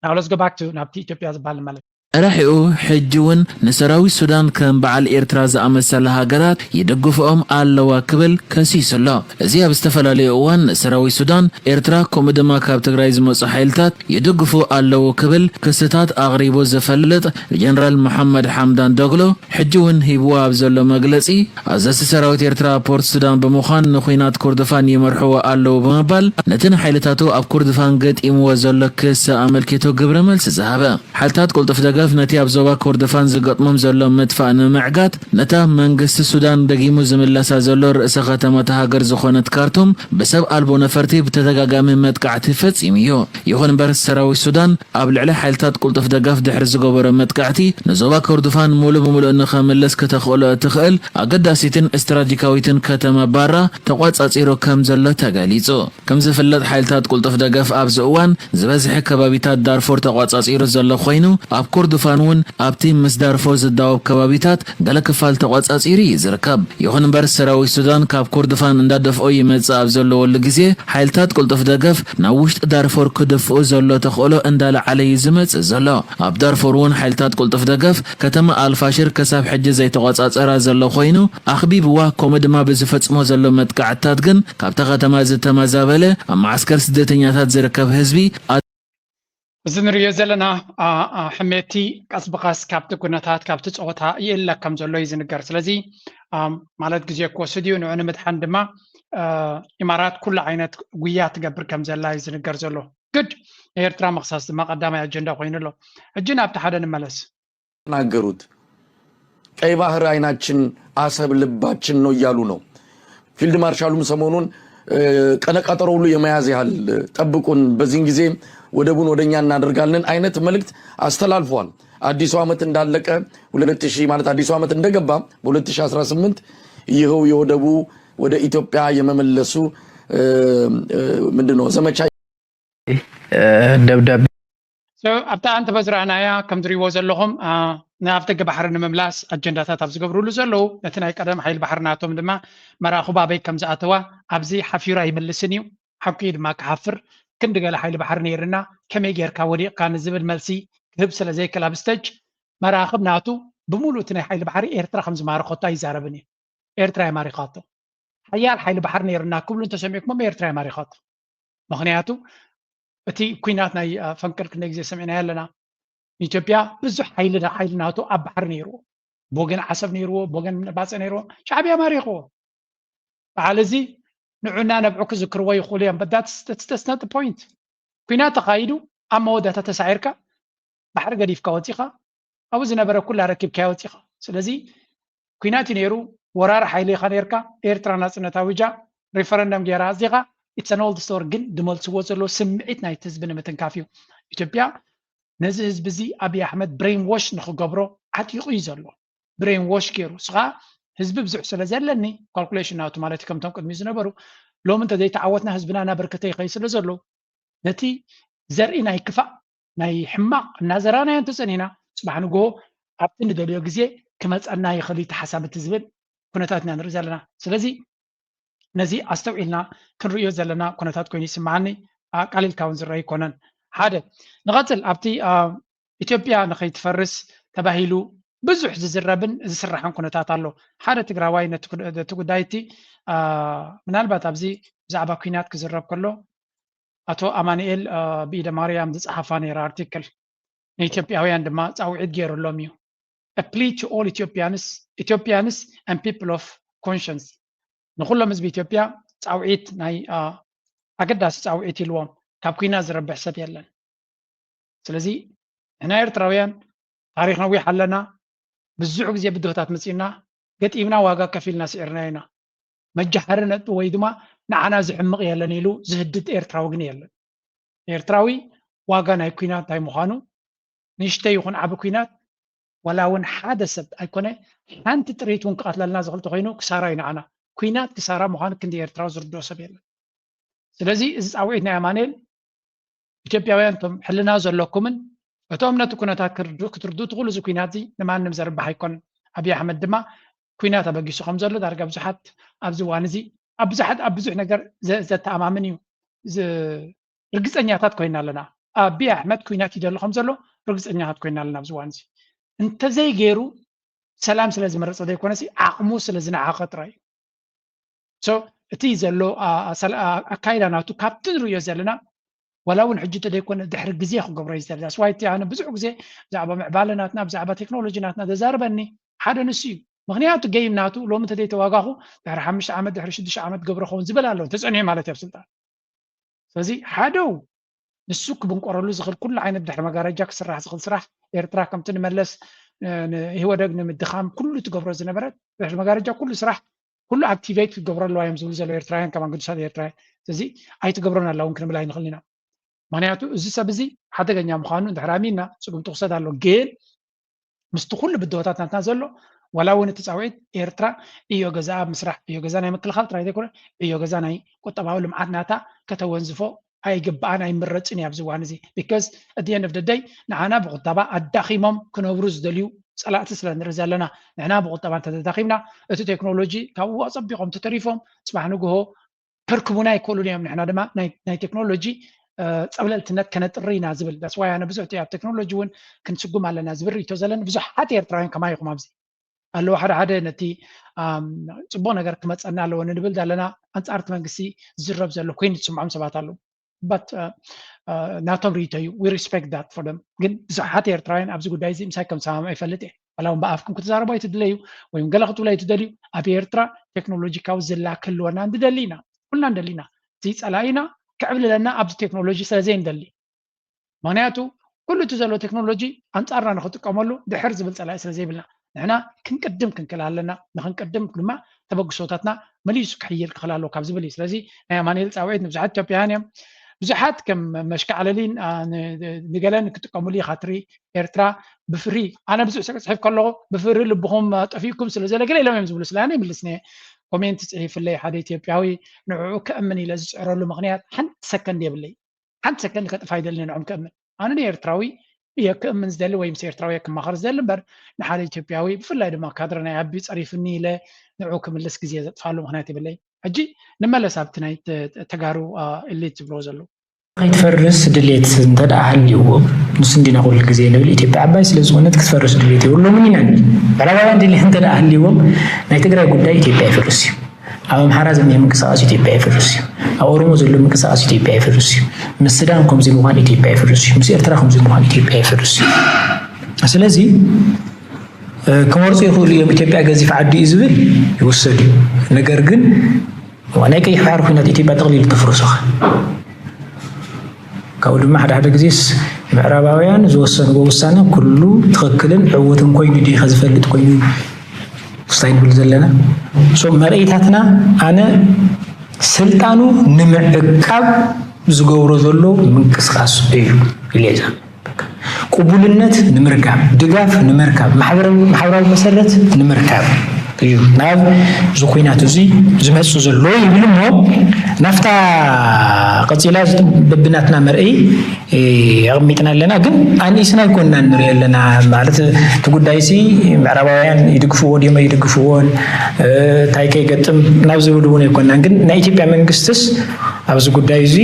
Now let's go back to ናብቲ ኢትዮጵያ ዝበሃል ንመለስ። ራሒኡ ሕጂ እውን ንሰራዊት ሱዳን ከም በዓል ኤርትራ ዝኣመሰላ ሃገራት ይድግፍኦም ኣለዋ ክብል ከሲሱ ኣሎ። እዚ ኣብ ዝተፈላለዩ እዋን ንሰራዊት ሱዳን፣ ኤርትራ ከምኡ ድማ ካብ ትግራይ ዝመፁ ሓይልታት ይድግፉ ኣለዉ ክብል ክስታት ኣቕሪቡ ዝፈልጥ ጀነራል መሓመድ ሓምዳን ዶግሎ ሕጂ እውን ሂብዎ ኣብ ዘሎ መግለፂ፣ ኣዘዝቲ ሰራዊት ኤርትራ ኣብ ፖርት ሱዳን ብምዃን ንኲናት ኮርዶፋን ይመርሕዎ ኣለዉ ብምባል ነቲ ንሓይልታቱ ኣብ ኮርዶፋን ገጢምዎ ዘሎ ክሲ ኣመልኪቱ ግብረ መልሲ ዝሃበ። ሓይልታት ቅልጡፍ ደገፍ ነቲ ኣብ ዞባ ኮርዶፋን ዝገጥሞም ዘሎ ምጥፋእ ንምዕጋት ነታ መንግስቲ ሱዳን ደጊሙ ዝምለሳ ዘሎ ርእሰ ከተማ እታ ሃገር ዝኾነት ካርቱም ብሰብ ኣልቦ ነፈርቲ ብተደጋጋሚ መጥቃዕቲ ፈጺሙ እዩ። ይኹን እምበር ሰራዊት ሱዳን ኣብ ልዕሊ ሓይልታት ቅልጡፍ ደገፍ ድሕሪ ዝገበሮ መጥቃዕቲ ንዞባ ኮርዶፋን ሙሉእ ብሙሉእ ንኸምልስ ከተኽእሎ እትኽእል ኣገዳሲትን ስትራቴጂካዊትን ከተማ ባራ ተቋጻጺሩ ከም ዘሎ ተገሊጹ። ከም ዝፍለጥ ሓይልታት ቅልጡፍ ደገፍ ኣብዚ እዋን ዝበዝሐ ከባቢታት ዳርፎር ተቋጻጺሩ ዘሎ ኮይኑ ኣብ ኮርዶፋን እውን ኣብቲ ምስ ዳርፎር ዝዳወብ ከባቢታት ገለ ክፋል ተቋጻጺሩ እዩ ዝርከብ። ይኹን እምበር ሰራዊት ሱዳን ካብ ኮርዶፋን እንዳደፍኦ ይመጽእ ኣብ ዘለወሉ ግዜ ሓይልታት ቅልጡፍ ደገፍ ናብ ውሽጢ ዳርፎር ክድፍኡ ዘሎ ተኽእሎ እንዳለዓለ እዩ ዝመጽእ ዘሎ። ኣብ ዳርፎር እውን ሓይልታት ቅልጡፍ ደገፍ ከተማ ኣልፋሽር ክሳብ ሕጂ ዘይተቖጻጸራ ዘሎ ኮይኑ ኣኽቢብዋ ከምኡ ድማ ብዝፈጽሞ ዘሎ መጥቃዕትታት ግን ካብታ ከተማ ዝተመዛበለ ኣብ መዓስከር ስደተኛታት ዝርከብ ህዝቢ እዚ ንሪኦ ዘለና ሕሜቲ ቀስ ብቐስ ካብቲ ኩነታት ካብቲ ፀወታ ይእለ ከም ዘሎ እዩ ዝንገር። ስለዚ ማለት ግዜ ክወስድ እዩ። ንዑ ንምድሓን ድማ ኢማራት ኩሉ ዓይነት ጉያ ትገብር ከም ዘላ እዩ ዝንገር ዘሎ። ግድ ንኤርትራ ምኽሳስ ድማ ቀዳማይ ኣጀንዳ ኮይኑ ኣሎ። ሕጂ ናብቲ ሓደ ንመለስ። ተናገሩት። ቀይ ባህር አይናችን፣ አሰብ ልባችን ነው እያሉ ነው። ፊልድ ማርሻሉም ሰሞኑን ቀነቀጠሮ ሁሉ የመያዝ ያህል ጠብቁን፣ በዚህን ጊዜ ወደቡን ወደኛ እናደርጋለን አይነት መልእክት አስተላልፏል። አዲሱ ዓመት እንዳለቀ ሁለት ሺህ ማለት አዲሱ ዓመት እንደገባ በሁለት ሺህ አስራ ስምንት ይኸው የወደቡ ወደ ኢትዮጵያ የመመለሱ ምንድነው ዘመቻ ደብዳቤ ኣብታ ኣንተ በዝራእናያ ከም ትሪእዎ ዘለኹም ናብ ደገ ባሕሪ ንምምላስ ኣጀንዳታት ኣብ ዝገብሩሉ ዘለዉ ነቲ ናይ ቀደም ሓይሊ ባሕሪ ናቶም ድማ መራኽቡ ኣበይ ከም ዝኣተዋ ኣብዚ ሓፊሩ ኣይምልስን እዩ። ሓቂ ድማ ክሓፍር ክንዲ ገለ ሓይሊ ባሕሪ ነይርና ከመይ ጌርካ ወዲቕካ ንዝብል መልሲ ክህብ ስለ ዘይክእል ኣብ ስተጅ መራኽብ ናቱ ብምሉእ እቲ ናይ ሓይሊ ባሕሪ ኤርትራ ከም ዝማረኸቶ ኣይዛረብን እዩ። ኤርትራ የማሪኻቶ ሓያል ሓይሊ ባሕሪ ነይርና ክብሉ እንተሰሚዕኩሞም ኤርትራ የማሪኻቶ። ምክንያቱ እቲ ኩናት ናይ ፈንቅል ክንደይ ግዜ ሰሚዕናዮ ኣለና። ኢትዮጵያ ብዙሕ ሓይሊ ሓይሊ ናቶ ኣብ ባሕሪ ነይርዎ፣ ብወገን ዓሰብ ነይርዎ፣ ብወገን ባጽዕ ነይርዎ፣ ሻዕብያ ማሪኽዎ። በዓል እዚ ንዑና ነብዑ ክዝክርዎ ይኽእሉ እዮም። But that's not the point። ኩናት ተኻይዱ ኣብ መወዳእታ ተሳዒርካ ባሕሪ ገዲፍካ ወፂኻ ኣብኡ ዝነበረ ኩላ ረኪብካዮ ወፂኻ። ስለዚ ኩናት እዩ ነይሩ፣ ወራሪ ሓይሊ ኢኻ ነይርካ፣ ኤርትራ ናፅነት ኣዊጃ፣ ሪፈረንደም ገይራ ኣዚኻ፣ it's an old story። ግን ዝመልስዎ ዘለዉ ስምዒት ናይቲ ህዝቢ ንምትንካፍ እዩ። ኢትዮጵያ ነዚ ህዝቢ እዚ ኣብይ ኣሕመድ ብሬን ዎሽ ንክገብሮ ዓጢቑ እዩ ዘሎ። ብሬን ዎሽ ገይሩ እስኻ ህዝቢ ብዙሕ ስለ ዘለኒ ካልኩሌሽን ናቱ ማለት እዩ ከምቶም ቅድሚኡ ዝነበሩ ሎሚ እንተዘይተዓወትና ህዝብና እናበርከተ ይኸይድ ስለ ዘሎ ነቲ ዘርኢ ናይ ክፋእ ናይ ሕማቕ እናዘራናዮ እንተፀኒና ፅባሕ ንግሆ ኣብቲ ንደልዮ ግዜ ክመፀና ይኽእል እዩ ተሓሳብቲ ዝብል ኩነታት ኢና ንርኢ ዘለና። ስለዚ ነዚ ኣስተውዒልና ክንርእዮ ዘለና ኩነታት ኮይኑ ይስምዓኒ። ኣቃሊልካ እውን ዝረአ ኣይኮነን። ሓደ ንቐፅል ኣብቲ ኢትዮጵያ ንኸይትፈርስ ተባሂሉ ብዙሕ ዝዝረብን ዝስራሕን ኩነታት ኣሎ። ሓደ ትግራዋይ ነቲ ጉዳይ እቲ ምናልባት ኣብዚ ብዛዕባ ኩናት ክዝረብ ከሎ ኣቶ ኣማንኤል ብኢደ ማርያም ዝፀሓፋ ነይራ ኣርቲክል ንኢትዮጵያውያን ድማ ፃውዒት ገይሩሎም እዩ። A plea to all Ethiopians, Ethiopians and people of conscience. ንኩሎም ህዝቢ ኢትዮጵያ ፃውዒት ናይ ኣገዳሲ ፃውዒት ኢልዎም። ካብ ኩናት ዝረብሕ ሰብ የለን። ስለዚ ንሕና ኤርትራውያን ታሪኽ ነዊሕ ኣለና። ብዙሕ ግዜ ብድሆታት መፂእና ገጢምና ዋጋ ከፊልና ስዒርና ኢና። መጃሃሪ ነጥቢ ወይ ድማ ንዓና ዝሕምቕ የለን ኢሉ ዝህድድ ኤርትራዊ ግን የለን። ኤርትራዊ ዋጋ ናይ ኩናት እንታይ ምዃኑ ንእሽተይ ይኹን ዓቢ ኩናት ዋላ እውን ሓደ ሰብ ኣይኮነ ሓንቲ ጥሪት እውን ክቐትለልና ዝኽእል ተኮይኑ ክሳራ እዩ ንዓና። ኩናት ክሳራ ምዃኑ ክንዲ ኤርትራዊ ዝርድኦ ሰብ የለን። ስለዚ እዚ ፃውዒት ናይ ኣማንኤል ኢትዮጵያውያን እቶም ሕልና ዘለኩምን እቶም ነቲ ኩነታት ክትርድኡ ትኽእሉ እዚ ኩናት እዚ ንማንም ዘርባሕ ኣይኮን። ኣብይ ኣሕመድ ድማ ኩናት ኣበጊሱ ከም ዘሎ ዳርጋ ብዙሓት ኣብዚ እዋን እዚ ኣብ ብዙሓት ኣብ ብዙሕ ነገር ዘተኣማምን እዩ። ርግፀኛታት ኮይና ኣለና። ኣብይ ኣሕመድ ኩናት ይደሊ ከም ዘሎ ርግፀኛታት ኮይና ኣለና ኣብዚ እዋን እዚ። እንተዘይገይሩ ሰላም ስለ ዝመረፀ ዘይኮነሲ ዓቕሙ ስለ ዝነዓቐ ጥራይ እዩ። እቲ ዘሎ ኣካይዳ ናቱ ካብቲ ንርእዮ ዘለና ዋላ እውን ሕጂ እንተዘይኮነ ድሕሪ ግዜ ክገብሮ እዩ ዝደሊ። ስዋይቲ ኣነ ብዙሕ ግዜ ብዛዕባ ምዕባለ ናትና ብዛዕባ ቴክኖሎጂ ናትና ዘዛርበኒ ሓደ ንሱ እዩ። ምክንያቱ ገይም ናቱ ሎሚ እንተዘይተዋጋኹ ድሕሪ ሓሙሽተ ዓመት ድሕሪ ሽዱሽተ ዓመት ገብሮ ኸውን ዝበል ኣሎ ተፀኒሑ ማለት እዩ ኣብ ስልጣን። ስለዚ ሓደው ንሱ ክብንቆረሉ ዝኽእል ኩሉ ዓይነት ድሕሪ መጋረጃ ክስራሕ ዝኽእል ስራሕ ኤርትራ ከምቲ ንመለስ ንኢህወደግ ንምድኻም ኩሉ ትገብሮ ዝነበረት ድሕሪ መጋረጃ ኩሉ ስራሕ ኩሉ ኣክቲቬት ክገብሮ ኣለዋ እዮም ዝብሉ ዘለዉ ኤርትራውያን ከማን ግዱሳት ኤርትራውያን። ስለዚ ኣይትገብሮን ኣላ እውን ክንብል ኣይንኽእል ኢና። ምክንያቱ እዚ ሰብ እዚ ሓደገኛ ምዃኑ እንድሕር ኣሚንና ስጉምቲ ክውሰድ ኣሎ። ግን ምስቲ ኩሉ ብድሆታት ናትና ዘሎ ዋላ እውን እቲ ፃውዒት ኤርትራ እዮ ገዛ ኣብ ምስራሕ እዮ ገዛ ናይ ምክልኻል ጥራይ ዘይኮነ እዮ ገዛ ናይ ቁጠባዊ ልምዓት ናታ ከተወንዝፎ ኣይግብኣን ኣይምረፅን እዩ ኣብዚ እዋን እዚ። Because at the end of the day ንዓና ብቁጠባ ኣዳኺሞም ክነብሩ ዝደልዩ ፀላእቲ ስለ ንርኢ ዘለና። ንሕና ብቁጠባ እንተተዳኺምና እቲ ቴክኖሎጂ ካብኡ ኣፀቢቖም ተተሪፎም ፅባሕ ንግሆ ከርክቡና ኣይክእሉን እዮም። ንሕና ድማ ናይ ቴክኖሎጂ ፀብለልትነት ከነጥሪ ኢና ዝብል ዳስዋይ ኣነ ብዙሕ ኣብ ቴክኖሎጂ እውን ክንስጉም ኣለና ዝብል ርእቶ ዘለኒ ብዙሓት ኤርትራውያን ከማይኹም ኣብዚ ኣለዉ። ሓደ ሓደ ነቲ ፅቡቅ ነገር ክመፀና ኣለዎ ንብል ዘለና ኣንፃርቲ መንግስቲ ዝዝረብ ዘሎ ኮይኑ ዝስምዖም ሰባት ኣለዉ። ናቶም ርእቶ እዩ። We respect that for them። ግን ብዙሓት ኤርትራውያን ኣብዚ ጉዳይ እዚ ምሳይ ከም ዝሰማምዑ ይፈልጥ እየ። ዋላ እውን ብኣፍኩም ክትዛረቡ ኣይትድለዩ ወይም ገለ ክትብሉ ኣይትደልዩ። ኣብ ኤርትራ ቴክኖሎጂካዊ ዝላ ክህልወና ንደሊ ኢና። ኩልና ንደሊ ኢና። እዚ ፀላኢና ክዕብልለና ኣብዚ ቴክኖሎጂ ስለ ዘይንደሊ። ምክንያቱ ኩሉ እቲ ዘሎ ቴክኖሎጂ ኣንፃርና ንክጥቀመሉ ድሕር ዝብል ፀላኢ ስለ ዘይብልና ንሕና ክንቅድም ክንክእል ኣለና። ንክንቅድም ድማ ተበግሶታትና መሊሱ ክሕይል ክኽእል ኣለዎ ካብ ዝብል እዩ። ስለዚ ናይ ኣማኑኤል ፃውዒት ንብዙሓት ኢትዮጵያውያን እዮም። ብዙሓት ከም መሽካዕለሊን ንገለን ክጥቀሙሉ ኢኻ ትርኢ። ኤርትራ ብፍሪ ኣነ ብዙሕ ስለ ፅሒፍ ከለኹ ብፍሪ ልብኹም ጠፊእኩም ስለ ዘለ ገለ ኢሎም እዮም ዝብሉ ስለ ኣነ ይምልስኒ። ኮሜንት ፅሒፍለይ ሓደ ኢትዮጵያዊ ንዕኡ ከእምን ኢለ ዝፅዕረሉ ምክንያት ሓንቲ ሰከንድ የብለይ። ሓንቲ ሰከንድ ከጥፋ ይደሊ ንዕኦም ከእምን ኣነ ንኤርትራዊ እየ ክእምን ዝደሊ ወይ ምስ ኤርትራዊ ክማኸር ዝደሊ እምበር ንሓደ ኢትዮጵያዊ ብፍላይ ድማ ካድረ ናይ ኣቢ ፀሪፍኒ ኢለ ንዑ ክምልስ ግዜ ዘጥፋሉ ምክንያት ይብለይ። ሕጂ ንመለስ ኣብቲ ናይ ተጋሩ ኢሊት ዝብልዎ ዘለዉ። ከይትፈርስ ድሌት እንተ ደኣ ሃልይዎም ንሱ እንዲና ኩሉ ግዜ ንብል ኢትዮጵያ ዓባይ ስለ ዝኾነት ክትፈርስ ድሌት የብሎምን ኢና ንብል። ምዕራባውያን ድሌት እንተ ደኣ ሃልይዎም ናይ ትግራይ ጉዳይ ኢትዮጵያ ይፈርስ እዩ። ኣብ ኣምሓራ ዘሎ ምንቅስቃስ ኢትዮጵያ ይፈርስ እዩ። ኣብ ኦሮሞ ዘሎ ምንቅስቃስ ኢትዮጵያ ይፈርስ እዩ። ምስ ስዳን ከምዚ ምዃን ኢትዮጵያ ይፈርስ እዩ። ምስ ኤርትራ ከምዚ ምዃን ኢትዮጵያ ይፈርስ እዩ። ስለዚ ክመርፁ ይኽእሉ እዮም። ኢትዮጵያ ገዚፍ ዓዲ እዩ ዝብል ይውሰድ እዩ። ነገር ግን ናይ ቀይሕ ባሕሪ ኩናት ኢትዮጵያ ጠቕሊሉ ተፍርሶኻ ካብኡ ድማ ሓደ ሓደ ግዜስ ምዕራባውያን ዝወሰንዎ ውሳነ ኩሉ ትኽክልን ዕውትን ኮይኑ ዲኸ ዝፈልጥ ኮይኑ ክስታይ ንብል ዘለና መርኢታትና ኣነ ስልጣኑ ንምዕቃብ ዝገብሮ ዘሎ ምንቅስቃስ እዩ ኢለ እዛ ቅቡልነት ንምርካብ ድጋፍ ንምርካብ ማሕበራዊ መሰረት ንምርካብ እዩ ናብ እዚ ኩናት እዚ ዝመጽእ ዘሎ ይብል እሞ ናፍታ ቀጺላ በብናትና መርእይ ኣቕሚጥና ኣለና። ግን ኣንኢስና ኣይኮንና ንሪኦ ኣለና ማለት እቲ ጉዳይ ሲ ምዕራባውያን ይድግፍዎ ድዮም ኣይድግፍዎን እንታይ ከይገጥም ናብ ዝብል እውን ኣይኮንናን። ግን ናይ ኢትዮጵያ መንግስትስ ኣብዚ ጉዳይ እዚ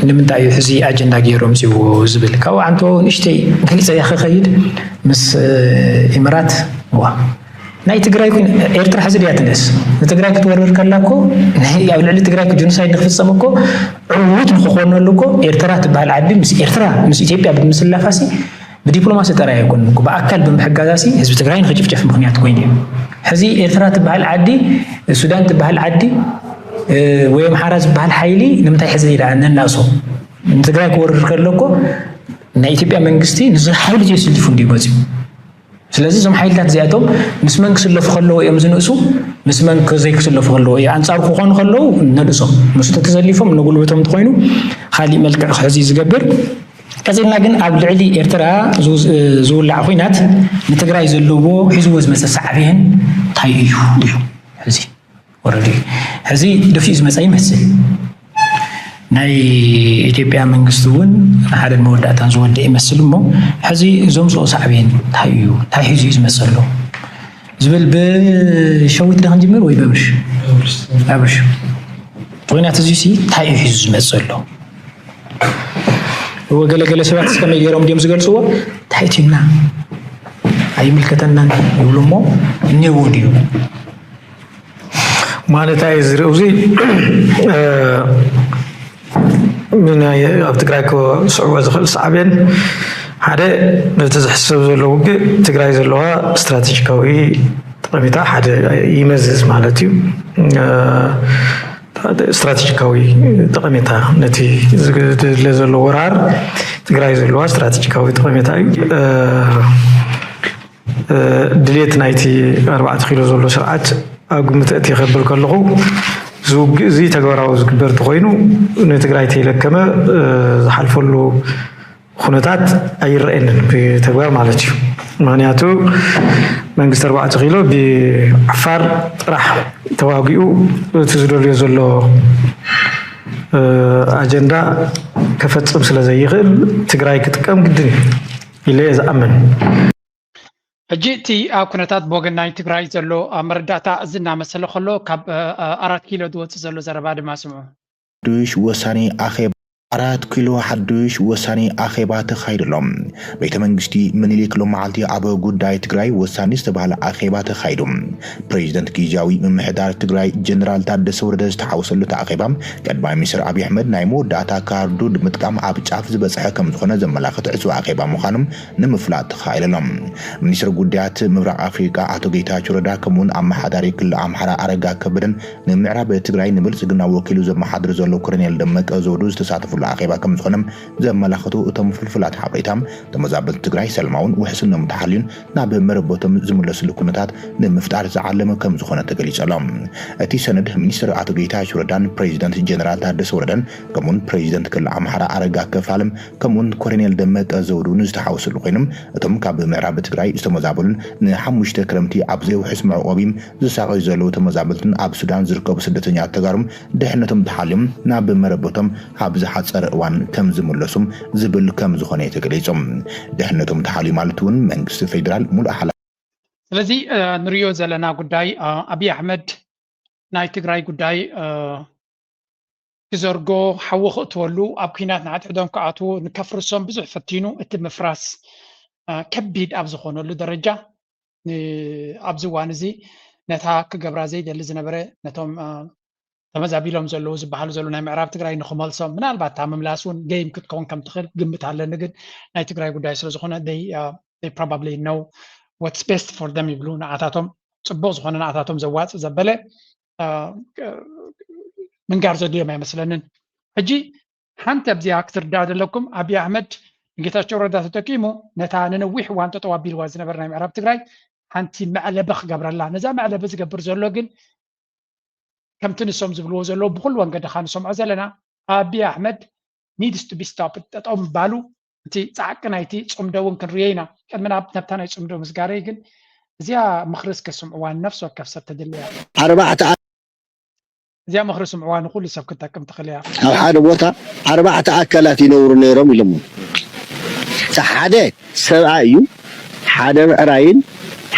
ንምንታይ እዩ ሕዚ ኣጀንዳ ገይሮም ዝዎ ዝብል ካብኡ ዓንቶ ንእሽተይ ገሊፀ እያ ክኸይድ ምስ ኢምራት ዋ ናይ ትግራይ ኤርትራ ሕዚ ድያ ትነስ ንትግራይ ክትወርር ከላ እኮ ኣብ ልዕሊ ትግራይ ጀኖሳይድ ንክፍፀም እኮ ዕዉት ንክኾነሉ እኮ ኤርትራ ትበሃል ዓዲ ምስ ኤርትራ ምስ ኢትዮጵያ ብምስላፋሲ ብዲፕሎማሲ ጥራይ ኣይኮን ብኣካል ብምሕጋዛሲ ህዝቢ ትግራይ ንክጭፍጨፍ ምክንያት ኮይኑ እዩ። ሕዚ ኤርትራ ትበሃል ዓዲ ሱዳን ትበሃል ዓዲ ወይ ኣምሓራ ዝበሃል ሓይሊ ንምንታይ ሕዚ ኢዳ ነናእሶ ንትግራይ ክወርር ከሎ እኮ ናይ ኢትዮጵያ መንግስቲ ንዚ ሓይሊ እዚኦ ስሊፉ እንዲዩ መፅዩ። ስለዚ እዞም ሓይልታት እዚኣቶም ምስ መን ክስለፉ ከለዎ እዮም ዝንእሱ፣ ምስ መን ዘይክስለፉ ከለዎ እዩ ኣንፃር ክኾኑ ከለዉ ነንእሶም ምስ ተተሰሊፎም ነጉልበቶም እንተኮይኑ ካሊእ መልክዕ ክሕዚ ዝገብር ቀፂልና ግን ኣብ ልዕሊ ኤርትራ ዝውላዕ ኩናት ንትግራይ ዘለዎ ሒዝዎ ዝመፀ ሳዕቤን እንታይ እዩ እዩ ሕዚ ወረዲ ሕዚ ደፊኡ ዝመፀ ይመስል ናይ ኢትዮጵያ መንግስቲ እውን ንሓደን መወዳእታን ዝወደ ይመስል እሞ ሕዚ እዞም ዝኦ ሳዕቤን እንታይ እዩ እንታይ ሒዙ እዩ ዝመፀ ኣሎ ዝብል ብሸዊት ዶ ክንጅምር ወይ በብርሽ ኣብርሽ ኩናት እዚ ሲ እንታይ እዩ ሒዙ ዝመፀ ኣሎ እወ ገለገለ ሰባት እስከመይ ገይሮም ድዮም ዝገልፅዎ እንታይ ትብና ኣይምልከተናን ይብሉ እሞ እኔዎ ድዩ ማለት ኣየ ዝርእው እዚ ኣብ ትግራይ ክስዕቦ ዝኽእል ሳዕቤን ሓደ ነቲ ዝሕሰብ ዘሎ ውግእ ትግራይ ዘለዋ ስትራቴጂካዊ ጠቐሜታ ሓደ ይመዝዝ ማለት እዩ። ስትራቴጂካዊ ጠቐሜታ ነቲ ዝድለ ዘሎ ወራር ትግራይ ዘለዋ ስትራቴጂካዊ ጠቐሜታ እዩ። ድሌት ናይቲ ኣርባዕተ ኪሎ ዘሎ ስርዓት ኣብ ግምት ኣእትየ ከብል ከለኹ እዚ ውግእ እዚ ተግባራዊ ዝግበር እንተኮይኑ ንትግራይ ተይለከመ ዝሓልፈሉ ኩነታት ኣይረኣየንን ብተግባር ማለት እዩ። ምክንያቱ መንግስቲ ኣርባዕተ ኪሎ ብዓፋር ጥራሕ ተዋጊኡ እቲ ዝደልዮ ዘሎ ኣጀንዳ ከፈፅም ስለ ዘይኽእል ትግራይ ክጥቀም ግድን እዩ ኢለ እየ ዝኣምን። ሕጂ እቲ ኣብ ኩነታት ብወገን ናይ ትግራይ ዘሎ መረዳእታ እዚ እናመሰለ ከሎ ካብ ኣራት ኪሎ ዝወፅእ ዘሎ ዘረባ ድማ ስምዑ። ሓዱሽ ወሳኒ ኣኼባ ኣራት ኪሎ ሓዱሽ ወሳኒ ኣኼባ ተኻይዱ ኣሎ። ቤተ መንግስቲ ምኒልክ ሎመዓልቲ ኣብ ጉዳይ ትግራይ ወሳኒ ዝተባህለ ኣኼባ ተኻይዱ። ፕሬዚደንት ጊዜያዊ ምምሕዳር ትግራይ ጀነራል ታደሰ ወረደ ዝተሓወሰሉ እቲ ኣኼባ ቀዳማይ ሚኒስትር ኣብይ ኣሕመድ ናይ መወዳእታ ካርዱ ብምጥቃም ኣብ ጫፍ ዝበፅሐ ከምዝኾነ ዘመላኽት ዕፅዋ ኣኼባ ምዃኑ ንምፍላጥ ተኻኢሉ ኣሎ። ሚኒስትር ጉዳያት ምብራቕ ኣፍሪቃ ኣቶ ጌታቸው ረዳ ከምኡውን ኣመሓዳሪ ክልል ኣምሓራ ኣረጋ ከበደን ንምዕራብ ትግራይ ንብልፅግና ወኪሉ ዘመሓድር ዘሎ ኮሎኔል ደመቀ ዘውዱ ዝተሳተፍሉ ኣኼባ ከምዝኾነ ዘመላኽቱ እቶም ፍልፍላት ሓበሬታ ተመዛበልቲ ትግራይ ሰላማውን ውሕስነቶም ተሓልዩን ናብ መረበቶም ዝምለስሉ ኩነታት ንምፍጣር ዝዓለመ ከምዝኾነ ተገሊፁ ኣሎ። እቲ ሰነድ ሚኒስትር ኣቶ ጌታቸው ረዳን ፕሬዚደንት ጀነራል ታደሰ ወረደን ከምኡውን ፕሬዚደንት ክልል ኣምሓራ ኣረጋ ከፋለም ከምኡውን ኮሎኔል ደመቀ ዘውዱ እውን ዝተሓወስሉ ኮይኖም እቶም ካብ ምዕራብ ትግራይ ዝተመዛበሉን ንሓሙሽተ ክረምቲ ኣብ ዘይውሕስ መዕቆቢ ዝሳቐዩ ዘለዉ ተመዛበልትን ኣብ ሱዳን ዝርከቡ ስደተኛታት ተጋሩን ድሕነቶም ተሓልዮም ናብ መረበቶም ኣብ ዝሓፀረ እዋን ከም ዝምለሱም ዝብል ከም ዝኾነ እዩ ተገሊፁ። ድሕነቶም ተሓልዩ ማለት እውን መንግስቲ ፌዴራል ሙሉእ ሓላ ስለዚ ንሪኦ ዘለና ጉዳይ ኣብይ ኣሕመድ ናይ ትግራይ ጉዳይ ክዘርጎ ሓዊ ክእትወሉ ኣብ ኩናት ንሓድሕዶም ክኣትዉ ንከፍርሶም ብዙሕ ፈቲኑ እቲ ምፍራስ ከቢድ ኣብ ዝኾነሉ ደረጃ ኣብዚ እዋን እዚ ነታ ክገብራ ዘይደሊ ዝነበረ ነቶም ተመዛቢሎም ዘለዉ ዝበሃሉ ዘለዉ ናይ ምዕራብ ትግራይ ንክመልሶም ምናልባት እታ ምምላስ እውን ገይም ክትከውን ከም ትኽእል ግምት ኣለኒ ግን ናይ ትግራይ ጉዳይ ስለ ዝኾነ they probably know what's best for them ይብሉ ንዓታቶም ፅቡቅ ዝኾነ ንዓታቶም ዘዋፅእ ዘበለ ምንጋር ዘድልዮም ኣይመስለንን ሕጂ ሓንቲ ኣብዚኣ ክትርዳእ ዘለኩም ኣብይ ኣሕመድ ንጌታቸው ረዳ ተጠቂሙ ነታ ንነዊሕ እዋን ጠጠው ኣቢልዋ ዝነበረ ናይ ምዕራብ ትግራይ ሓንቲ መዕለቢ ክገብረላ ነዛ መዕለቢ ዝገብር ዘሎ ግን ከምቲ ንሶም ዝብልዎ ዘለዉ ብኩሉ ወንገዲ ካ ንሰምዖ ዘለና ኣብይ ኣሕመድ needs to be stopped ጠጠው ምባሉ እቲ ፃዕቂ ናይቲ ፅምዶ እውን ክንሪኦ ኢና ቅድሚ ናብ ነብታ ናይ ፅምዶ ምስጋረይ ግን እዚኣ ምኽሪ እስከ ስምዕዋ፣ ነፍሲ ወከፍ ሰብ ተድልያ። ኣርባዕተ እዚኣ ምኽሪ ስምዕዋ፣ ንኹሉ ሰብ ክትጠቅም ትኽእል እያ። ኣብ ሓደ ቦታ ኣርባዕተ ኣካላት ይነብሩ ነይሮም ኢሎሞ። እቲ ሓደ ሰብኣይ እዩ፣ ሓደ ብዕራይን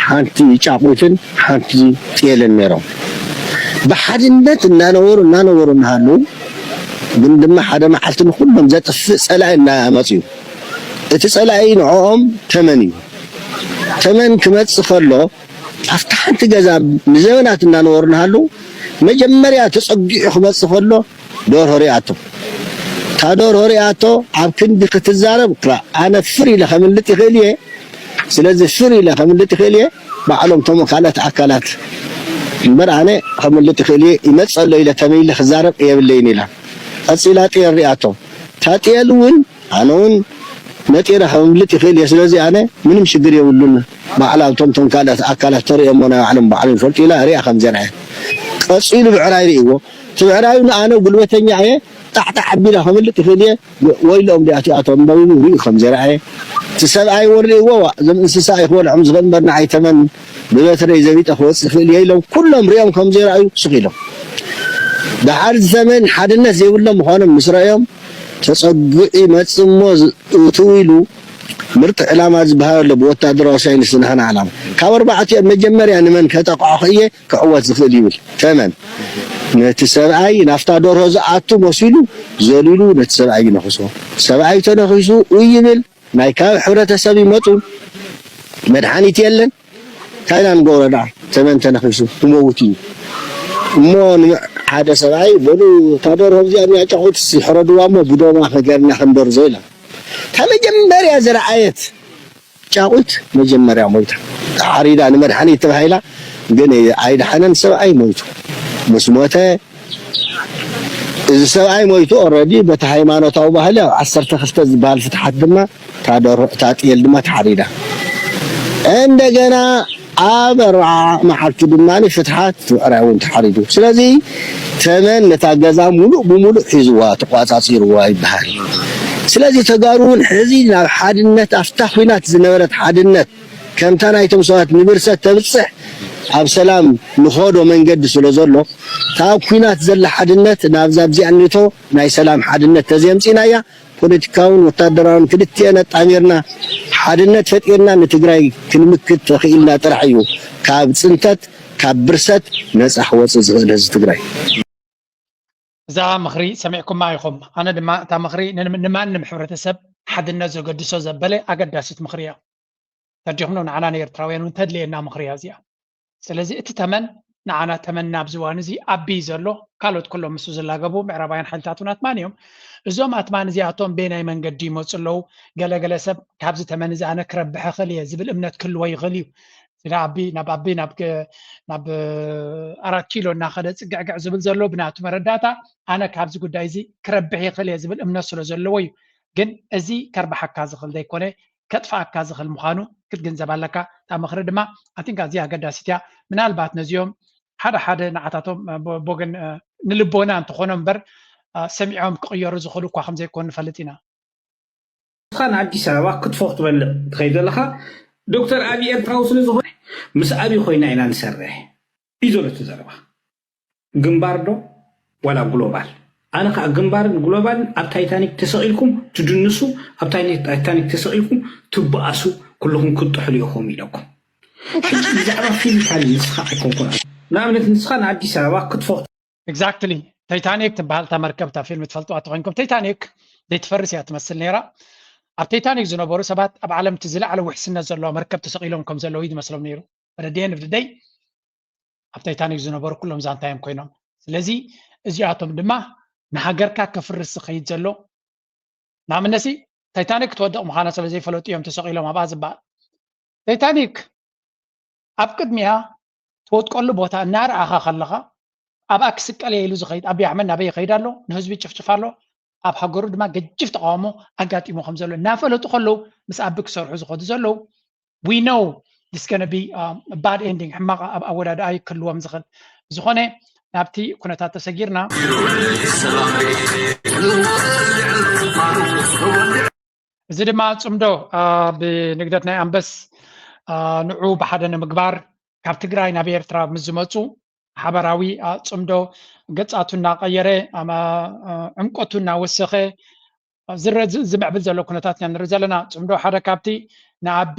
ሓንቲ ጫቑትን ሓንቲ ጤልን ነይሮም። ብሓድነት እናነበሩ እናነበሩ እናሃለዉ ግን ድማ ሓደ መዓልቲ ንኩሎም ዘጥፍእ ፀላኢ እናመፅኡ፣ እቲ ፀላኢ ንዕኦም ተመን እዩ። ተመን ክመፅእ ከሎ ኣብቲ ሓንቲ ገዛ ንዘበናት እናነበሩ እናሃለዉ መጀመርያ ተፀጊዑ ክመፅእ ከሎ ደርሆ ሪኣቶ። እታ ደርሆ ሪኣቶ ኣብ ክንዲ ክትዛረብ ክራ ኣነ ፍር ኢለ ከምልጥ ይኽእል እየ። ስለዚ ፍር ኢለ ከምልጥ ይኽእል እየ። ባዕሎም እቶም ካልኦት ኣካላት እምበር ኣነ ከምልጥ ይኽእል እየ። ይመፅእ ኣሎ ኢለ ተመይለ ክዛረብ የብለይን ኢላ። ቀፂላ ጤል ሪኣቶ። እታ ጤል እውን ኣነ እውን ነጢረ ከምልጥ ይኽእል እየ። ስለዚ ኣነ ምንም ሽግር የብሉን። ባዕላ እቶም እቶም ካልኦት ኣካላት ተርእዮሞ ናይ ባዕሎም ባዕሎም ይፈልጡ ኢላ ሪኣ ከም ዘርኣየት። ቀፂሉ ብዕራይ ርእይዎ። እቲ ብዕራዩ ንኣነ ጉልበተኛ እየ ጣዕጣዕ ኣቢላ ከምልጥ ይኽእል እየ። ወይሎም ዲኣቲኣቶም በቢቡ ሪኡ ከም ዘርኣየ። እቲ ሰብኣይ እውን ርእይዎ እዞም እንስሳ እዩ ክበልዖም ዝኽእል እምበር ንዓይ ተመን ብበትረይ ዘቢጠ ክወፅእ ይኽእል እየ ኢሎም ኩሎም ሪኦም ከም ዘይረኣዩ ስኽ ኢሎም። ድሓር ዝተመን ሓድነት ዘይብሎም ምዃኖም ምስ ረእዮም ተፀጉዒ መፅሞ እትው ኢሉ ምርጥ ዕላማ ዝበሃል ኣሎ ብወታደራዊ ሳይንስ ዝነኸነ ዕላማ ካብ ኣርባዕቲኦም መጀመርያ ንመን ከጠቕዖ ክእየ ክዕወት ዝኽእል ይብል ተመን ነቲ ሰብኣይ ናፍታ ደርሆ ዝኣቱ መሲሉ ዘሊሉ ነቲ ሰብኣይ ይነኽሶ። ሰብኣይ ተነኺሱ ኡይ ይብል ናይ ካብ ሕብረተሰብ ይመፁ መድሓኒት የለን። እንታይ ኢና ንገብሮ ደኣ ተመን ተነኺሱ ክመውት እዩ እሞ ሓደ ሰብኣይ በሉ እታ ደርሆ እዚኣ እኒኣ ጫቑት ሕረድዋ እሞ ብዶማ ከገርና ክንደርዞ ኢላ እታ መጀመርያ ዝረኣየት ጫቑት መጀመርያ ሞይታ። ተሓሪዳ ንመድሓኒት ተባሂላ ግን ኣይደሓነን ሰብኣይ ሞይቱ። ምስ ሞተ እዚ ሰብኣይ ሞይቱ ኦረዲ በቲ ሃይማኖታዊ ባህሊ ኣብ ዓሰርተ ክልተ ዝበሃል ፍትሓት ድማ እታ ጤል ድማ ተሓሪዳ። እንደገና ኣብ ኣርባዓ መዓልቲ ድማ ፍትሓት ትብዕራይ እውን ተሓሪዱ። ስለዚ ተመን ነታ ገዛ ሙሉእ ብሙሉእ ሒዝዋ ተቋፃፂርዋ ይበሃል። ስለዚ ተጋሩ እውን ሕዚ ናብ ሓድነት ኣብታ ኲናት ዝነበረት ሓድነት ከምታ ናይቶም ሰባት ንብርሰት ተብፅሕ ኣብ ሰላም ንኸዶ መንገዲ ስለ ዘሎ እታ ኣብ ኲናት ዘላ ሓድነት ናብዛ ኣብዚኣ እኒቶ ናይ ሰላም ሓድነት ተዘየምፂናያ ፖለቲካውን ወታደራውን ክልቲኤን ኣጣሚርና ሓድነት ፈጢርና ንትግራይ ክንምክት ተኽኢልና ጥራሕ እዩ ካብ ፅንተት ካብ ብርሰት ነፃ ክወፅእ ዝኽእል ህዝቢ ትግራይ። እዛ ምኽሪ ሰሚዕኩማ ኢኹም። ኣነ ድማ እታ ምኽሪ ንማንም ሕብረተሰብ ሓድነት ዘገድሶ ዘበለ ኣገዳሲት ምኽሪ እያ። ተዲኹም ነው ንዓና ንኤርትራውያን እውን ተድልየና ምኽሪ እያ እዚኣ። ስለዚ እቲ ተመን ንዓና ተመንና ኣብዚ እዋን እዚ ኣቢ ዘሎ ካልኦት ኩሎም ምስኡ ዝላገቡ ምዕራባውያን ሓይልታት እውን ኣትማን እዮም። እዞም ኣትማን እዚኣቶም ቤናይ መንገዲ ይመፁ ኣለዉ። ገለገለ ሰብ ካብዚ ተመን እዚ ኣነ ክረብሐ ክእል እየ ዝብል እምነት ክህልዎ ይኽእል እዩ። ስለ ኣቢ ናብ ኣቢ ናብ ገ- ናብ ኣራት ኪሎ እናኸደ ፅግዕግዕ ዝብል ዘሎ ብናቱ መረዳእታ ኣነ ካብዚ ጉዳይ እዚ ክረብሕ ይኽእል እየ ዝብል እምነት ስለ ዘለዎ እዩ። ግን እዚ ከርብሓካ ዝኽእል ዘይኮነ ከጥፍኣካ ዝኽእል ምዃኑ ክትግንዘብ ኣለካ። እታ ምኽሪ ድማ ኣቲንካ ኣዝያ ኣገዳሲት እያ። ምናልባት ነዚኦም ሓደ ሓደ ንዓታቶም ቦገን ንልቦና እንትኾኖም እምበር ሰሚዖም ክቕየሩ ዝኽእሉ እኳ ከምዘይኮኑ ንፈልጥ ኢና። ንስኻ ንኣዲስ ኣበባ ክትፎ ክትበልዕ ትኸይድ ዘለኻ ዶክተር ኣብዪ ኤርትራዊ ስለ ዝኾነ ምስ ኣብዪ ኮይና ኢና ንሰርሕ እዩ ዘሎ እቲ ዘረባ። ግንባር ዶ ዋላ ግሎባል? ኣነ ከዓ ግንባርን ግሎባልን ኣብ ታይታኒክ ተሰቒልኩም ትድንሱ፣ ኣብ ታይታኒክ ተሰቒልኩም ትበኣሱ፣ ኩልኹም ክትጥሕሉ ኢኹም ኢለኩም። ሕጂ ብዛዕባ ፊዚካሊ ንስኻ ኣይኮንኩን። ንኣብነት ንስኻ ንኣዲስ ኣበባ ክትፎ ኤግዛክትሊ ታይታኒክ ትበሃል እታ መርከብ እታ ፊልም ትፈልጥዋ ተኮይንኩም ታይታኒክ ዘይትፈርስ እያ ትመስል ነይራ። ኣብ ታይታኒክ ዝነበሩ ሰባት ኣብ ዓለም እቲ ዝለዓለ ውሕስነት ዘለዋ መርከብ ተሰቒሎም ከም ዘለዉ እዩ ዝመስሎም ነይሩ። በደደየን ብድደይ ኣብ ታይታኒክ ዝነበሩ ኩሎም ዛንታ እዮም ኮይኖም። ስለዚ እዚኣቶም ድማ ንሃገርካ ከፍርስ ዝኸይድ ዘሎ ንኣብነሲ ታይታኒክ ክትወድቕ ምዃና ስለ ዘይፈለጡ እዮም ተሰቒሎም ኣብኣ ዝበሃል። ታይታኒክ ኣብ ቅድሚያ ትወጥቀሉ ቦታ እናረኣኻ ከለኻ ኣብኣ ክስቀል እየ ኢሉ ዝኸይድ ኣብይ ኣሕመድ ናበይ ይኸይድ ኣሎ ንህዝቢ ይጭፍጭፍ ኣሎ ኣብ ሃገሩ ድማ ገጅፍ ተቃውሞ ኣጋጢሙ ከም ዘሎ እናፈለጡ ከለዉ ምስ ኣቢ ክሰርሑ ዝኸዱ ዘለዉ we know this gonna be bad ending ሕማቕ ኣብ ኣወዳድኣ ክህልዎም ዝኽእል ብዝኾነ ናብቲ ኩነታት ተሰጊርና እዚ ድማ ፅምዶ ብንግደት ናይ ኣንበስ ንዑ ብሓደ ንምግባር ካብ ትግራይ ናብ ኤርትራ ምስ ዝመፁ ሓበራዊ ፅምዶ ገፃቱ እናቐየረ ዕምቀቱ እናወሰኸ ዝምዕብል ዘሎ ኩነታት ኢና ንርኢ ዘለና። ፅምዶ ሓደ ካብቲ ንኣቢ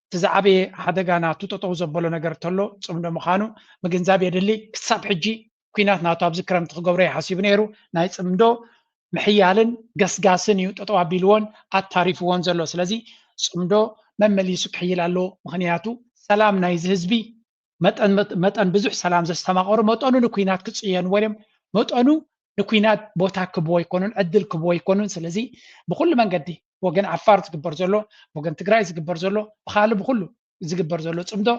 እቲ ዝዓበየ ሓደጋ ናቱ ጠጠው ዘበሎ ነገር ተሎ ፅምዶ ምዃኑ ምግንዛብ የድሊ። ክሳብ ሕጂ ኩናት ናቱ ኣብዚ ክረምቲ ክገብሮ ይሓሲቡ ነይሩ። ናይ ፅምዶ ምሕያልን ገስጋስን እዩ ጠጠው ኣቢልዎን ኣታሪፍዎን ዘሎ። ስለዚ ፅምዶ መመሊሱ ክሕይል ኣለዎ። ምኽንያቱ ሰላም ናይዚ ህዝቢ መጠን ብዙሕ ሰላም ዘስተማቐሩ መጠኑ ንኩናት ክፅየንዎ እዮም። መጠኑ ንኩናት ቦታ ክብዎ ኣይኮኑን፣ ዕድል ክብዎ ኣይኮኑን። ስለዚ ብኩሉ መንገዲ ወገን ዓፋር ዝግበር ዘሎ፣ ወገን ትግራይ ዝግበር ዘሎ፣ ብካልእ ብኩሉ ዝግበር ዘሎ ፅምዶ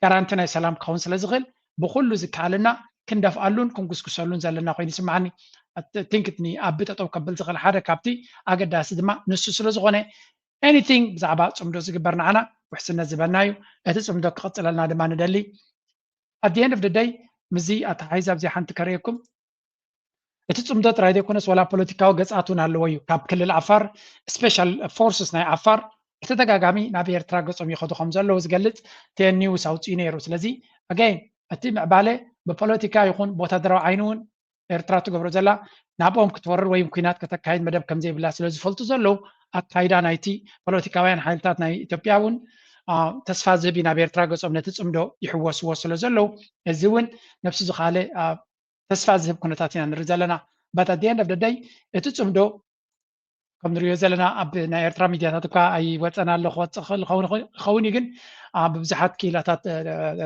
ጋራንቲ ናይ ሰላም ክኸውን ስለ ዝኽእል ብኩሉ ዝከኣለና ክንደፍኣሉን ክንጉስጉሰሉን ዘለና ኮይኑ ይስምዓኒ። ትንክትኒ ኣብ ጠጠው ከብል ዝኽእል ሓደ ካብቲ ኣገዳሲ ድማ ንሱ ስለ ዝኾነ anything ብዛዕባ ፅምዶ ዝግበር ንዓና ውሕስነት ዝበና እዩ። እቲ ፅምዶ ክቕፅለልና ድማ ንደሊ። At the end of the day ምስዚ ኣተሓሒዝ ኣብዚ ሓንቲ ከርእየኩም እቲ ፅምዶ ጥራይ ዘይኮነስ ዋላ ፖለቲካዊ ገፃት እውን ኣለዎ እዩ። ካብ ክልል ዓፋር special forces ናይ ዓፋር ብተደጋጋሚ ናብ ኤርትራ ገፆም ይኸዱ ከም ዘለዉ ዝገልፅ ቴኒውስ ኣውፅኡ ነይሩ። ስለዚ again እቲ ምዕባለ ብፖለቲካ ይኹን ብወታደራዊ ዓይኒ እውን ኤርትራ ትገብሮ ዘላ ናብኦም ክትወርር ወይ ኩናት ከተካይድ መደብ ከም ዘይብላ ስለ ዝፈልጡ ዘለዉ ኣካይዳ ናይቲ ፖለቲካውያን ሓይልታት ናይ ኢትዮጵያ እውን ተስፋ ዝህብ እዩ። ናብ ኤርትራ ገፆም ነቲ ፅምዶ ይሕወስዎ ስለ ዘለዉ እዚ እውን ነብሱ ዝኻለ ተስፋ ዝህብ ኩነታት ኢና ንርኢ ዘለና። But at the end of the day እቲ ፅምዶ ከም ንሪኦ ዘለና ኣብ ናይ ኤርትራ ሚድያታት እኳ ኣይወፀን ኣሎ ክወፅእ ክእል ይኸውን እዩ ግን ብብዙሓት ክኢላታት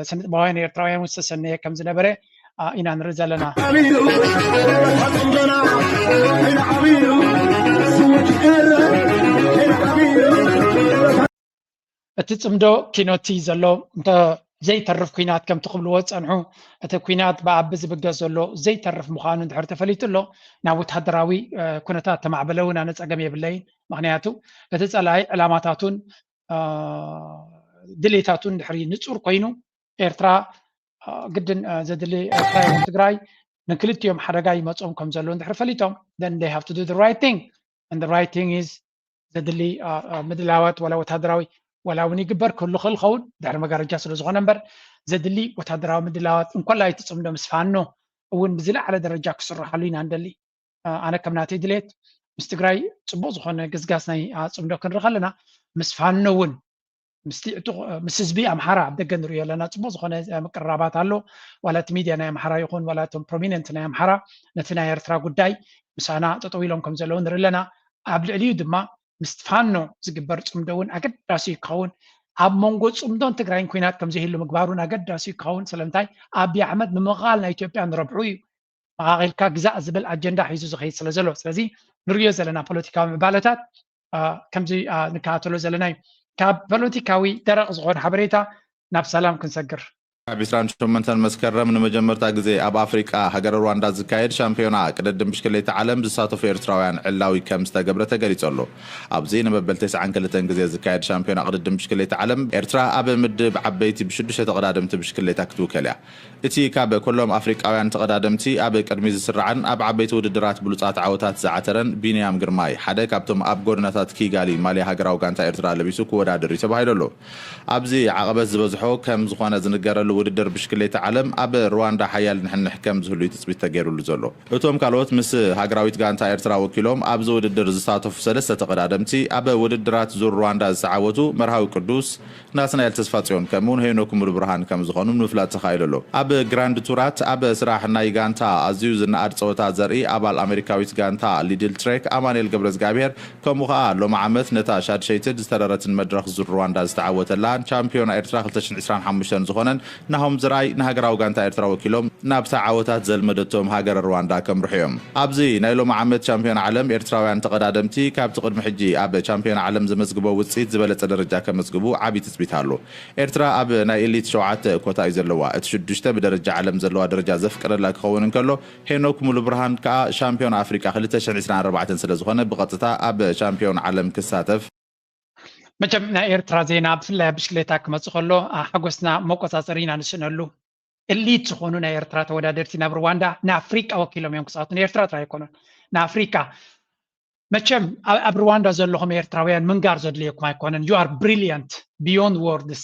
ስነጥበባውያን ኤርትራውያን እውን ዝተሰነየ ከም ዝነበረ ኢና ንርኢ ዘለና። እቲ ፅምዶ ኪኖቲ ዘሎ እንተ ዘይተርፍ ኩናት ከምቲ ክብልዎ ዝፀንሑ እቲ ኩናት ብኣቢ ዝብገስ ዘሎ ዘይተርፍ ምዃኑ እንድሕር ተፈሊጡ ኣሎ ናብ ወታደራዊ ኩነታት ተማዕበለ እውን ኣነ ፀገም የብለይን። ምክንያቱ እቲ ፀላኢ ዕላማታቱን ድሌታቱን ድሕሪ ንፁር ኮይኑ ኤርትራ ግድን ዘድሊ ኤርትራ ይኹን ትግራይ ንክልቲኦም ሓደጋ ይመፆም ከም ዘሎ እንድሕር ፈሊጦም then they have to do the right thing and the right thing is ዘድሊ ምድላዋት ዋላ ወታደራዊ ዋላ እውን ይግበር ክህሉ ክእል ኸውን ድሕሪ መጋረጃ ስለ ዝኾነ እምበር ዘድሊ ወታደራዊ ምድላዋት እንኮላይ እቲ ፅምዶ ምስ ፋኖ እውን ብዝለዓለ ደረጃ ክስርሓሉ ኢና ንደሊ። ኣነ ከም ናተይ ድሌት ምስ ትግራይ ፅቡቅ ዝኾነ ግዝጋስ ናይ ፅምዶ ክንርኢ ከለና ምስ ፋኖ እውን ምስ ህዝቢ ኣምሓራ ኣብ ደገ ንሪኦ ኣለና ፅቡቅ ዝኾነ ምቅርራባት ኣሎ። ዋላ እቲ ሚድያ ናይ ኣምሓራ ይኹን ዋላ እቶም ፕሮሚነንት ናይ ኣምሓራ ነቲ ናይ ኤርትራ ጉዳይ ምሳና ጠጠው ኢሎም ከም ዘለዉ ንርኢ ኣለና። ኣብ ልዕሊኡ ድማ ምስ ፋኖ ዝግበር ፅምዶ እውን ኣገዳሲ ክኸውን ኣብ መንጎ ፅምዶን ትግራይን ኩናት ከም ዘይህሉ ምግባር እውን ኣገዳሲ ክኸውን ስለምንታይ ኣብይ ኣሕመድ ንምቕቓል ናይ ኢትዮጵያ ንረብሑ እዩ መቓቒልካ ግዛእ ዝብል ኣጀንዳ ሒዙ ዝኸይድ ስለ ዘሎ ስለዚ ንሪኦ ዘለና ፖለቲካዊ ምዕባለታት ከምዚ ንከታተሎ ዘለና እዩ። ካብ ፖለቲካዊ ደረቕ ዝኾነ ሓበሬታ ናብ ሰላም ክንሰግር። ኣብ ዒስራን ሸሞንተን መስከረም ንመጀመርታ ግዜ ኣብ ኣፍሪቃ ሃገረ ሩዋንዳ ዝካየድ ሻምፒዮና ቅድድም ብሽክሌታ ዓለም ዝሳተፉ ኤርትራውያን ዕላዊ ከም ዝተገብረ ተገሊጹ ኣሎ። ኣብዚ ንመበል ተስዓን ክልተን ግዜ ዝካየድ ሻምፒዮና ቅድድም ብሽክሌታ ዓለም ኤርትራ ኣብ ምድብ ዓበይቲ ብሽዱሽተ ተቐዳደምቲ ብሽክሌታ ክትውከል እያ። እቲ ካብ ኩሎም ኣፍሪቃውያን ተቐዳደምቲ ኣብ ቅድሚ ዝስራዕን ኣብ ዓበይቲ ውድድራት ብሉጻት ዓወታት ዝዓተረን ቢንያም ግርማይ ሓደ ካብቶም ኣብ ጎደናታት ኪጋሊ ማልያ ሃገራዊ ጋንታ ኤርትራ ለቢሱ ክወዳደር እዩ ተባሂሉ ኣሎ። ኣብዚ ዓቐበት ዝበዝሖ ከም ዝኾነ ዝንገረሉ ውድድር ብሽክሌታ ዓለም ኣብ ሩዋንዳ ሓያል ንሕንሕ ከም ዝህሉ እዩ ትጽቢት ተገይሩሉ ዘሎ። እቶም ካልኦት ምስ ሃገራዊት ጋንታ ኤርትራ ወኪሎም ኣብዚ ውድድር ዝሳተፉ ሰለስተ ተቐዳደምቲ ኣብ ውድድራት ዙር ሩዋንዳ ዝተዓወቱ መርሃዊ ቅዱስ፣ ናትናኤል ተስፋጽዮን ከምኡውን ሄኖክ ሙሉብርሃን ከም ዝኾኑ ንምፍላጥ ተኻኢሉ ኣሎ። ኣብ ግራንድ ቱራት ኣብ ስራሕ ናይ ጋንታ ኣዝዩ ዝነኣድ ጸወታ ዘርኢ ኣባል ኣሜሪካዊት ጋንታ ሊድል ትሬክ ኣማኑኤል ገብረዝጋብሄር ከምኡ ኸኣ ሎሚ ዓመት ነታ ሻድሸይትን ዝተረረትን መድረኽ ዙር ሩዋንዳ ዝተዓወተላን ቻምፒዮና ኤርትራ ክልተ ሽሕን ዕስራን ሓሙሽተን ዝኾነን ናሆም ዘርኣይ ንሃገራዊ ጋንታ ኤርትራ ወኪሎም ናብታ ዓወታት ዘልመደቶም ሃገረ ሩዋንዳ ከምርሑ እዮም። ኣብዚ ናይ ሎሚ ዓመት ቻምፒዮን ዓለም ኤርትራውያን ተቐዳደምቲ ካብቲ ቅድሚ ሕጂ ኣብ ቻምፒዮን ዓለም ዘመዝግቦ ውጽኢት ዝበለጸ ደረጃ ከመዝግቡ ዓቢ ትጽቢት ኣሎ። ኤርትራ ኣብ ናይ ኤሊት ሸውዓተ ኮታ እዩ ዘለዋ። እቲ ሽዱሽተ ብደረጃ ዓለም ዘለዋ ደረጃ ዘፍቀደላ ክኸውን እንከሎ ሄኖክ ሙሉብርሃን ከኣ ሻምፒዮን ኣፍሪቃ ክልተ ሽሕን ዕስራን ኣርባዕተን ስለ ዝኾነ ብቐጥታ ኣብ ቻምፒዮን ዓለም ክሳተፍ መቸም ናይ ኤርትራ ዜና ብፍላይ ኣብ ብሽክሌታ ክመፅእ ከሎ ሓጎስና መቆፃፀሪ ኢና ንስእነሉ። ኤሊት ዝኾኑ ናይ ኤርትራ ተወዳደርቲ ናብ ሩዋንዳ ንኣፍሪቃ ወኪሎም እዮም ክፃወቱ ንኤርትራ ጥራይ ኣይኮኑን ንኣፍሪቃ መቸም ኣብ ርዋንዳ ዘለኹም ኤርትራውያን ምንጋር ዘድልየኩም ኣይኮነን። You are brilliant beyond words።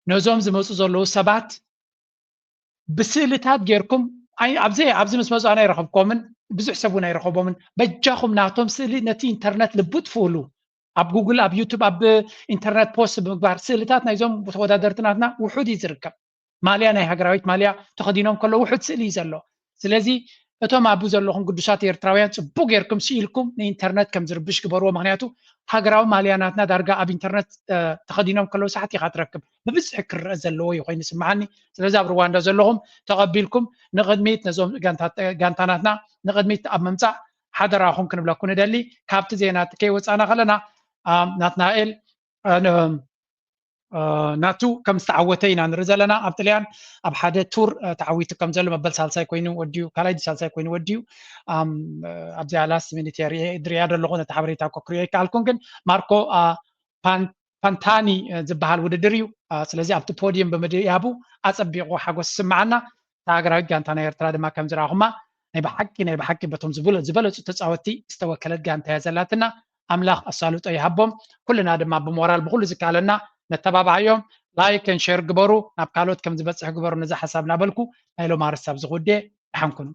ነዞም ዝመፁ ዘለዉ ሰባት ብስእልታት ጌርኩም ኣብዚ ኣብዚ ምስ መፁ ኣነ ኣይረኸብኮምን፣ ብዙሕ ሰብ እውን ኣይረኸቦምን። በጃኹም ናቶም ስእሊ ነቲ ኢንተርነት ልቡጥ ፍእሉ። ኣብ ጉግል፣ ኣብ ዩቱብ፣ ኣብ ኢንተርነት ፖስት ብምግባር ስእልታት ናይዞም ተወዳደርቲ ናትና ውሑድ እዩ ዝርከብ። ማልያ፣ ናይ ሃገራዊት ማልያ ተኸዲኖም ከሎ ውሑድ ስእሊ እዩ ዘሎ። ስለዚ እቶም ኣብኡ ዘለኹም ግዱሳት ኤርትራውያን ጽቡቅ ጌርኩም ስኢልኩም ንኢንተርነት ከም ዝርብሽ ግበርዎ። ምክንያቱ ሃገራዊ ማልያ ናትና ዳርጋ ኣብ ኢንተርነት ተኸዲኖም ከለዉ ሳሕት ኢኻ ትረክብ። ብብዝሒ ክረአ ዘለዎ እዩ ኮይኑ ይስምዓኒ። ስለዚ ኣብ ርዋንዳ ዘለኹም ተቐቢልኩም ንቕድሚት ነዞም ጋንታናትና ንቕድሚት ኣብ ምምጻእ ሓደራኹም ክንብለኩ ንደሊ። ካብቲ ዜና ከይወጻና ከለና ናትናኤል ናቱ ከም ዝተዓወተ ኢና ንርኢ ዘለና። ኣብ ጥልያን ኣብ ሓደ ቱር ተዓዊቱ ከም ዘሎ መበል ሳልሳይ ኮይኑ ወዲዩ፣ ካልኣይ ሳልሳይ ኮይኑ ወዲዩ። ኣብዚ ኣላስ ሚኒት ድሪያ ደለኹ ነቲ ሓበሬታ እኮ ክሪኦ ይከኣልኩን፣ ግን ማርኮ ፓንታኒ ዝበሃል ውድድር እዩ። ስለዚ ኣብቲ ፖዲየም ብምድያቡ ኣጸቢቑ ሓጎስ ይስምዓና። እታ ሃገራዊት ጋንታ ናይ ኤርትራ ድማ ከም ዝረኣኹማ ናይ ብሓቂ ናይ ብሓቂ በቶም ዝበለጹ ተጻወትቲ ዝተወከለት ጋንታ እያ ዘላትና። ኣምላኽ ኣሳልጦ ይሃቦም። ኩልና ድማ ብሞራል ብኩሉ ዝከኣለና ነተባብዓዮም። ላይክ ን ሼር ግበሩ፣ ናብ ካልኦት ከም ዝበጽሕ ግበሩ። ነዚ ሓሳብ እናበልኩ ናይ ሎማ ርሳብ ዝኹዴ ደሓን ኩኑ።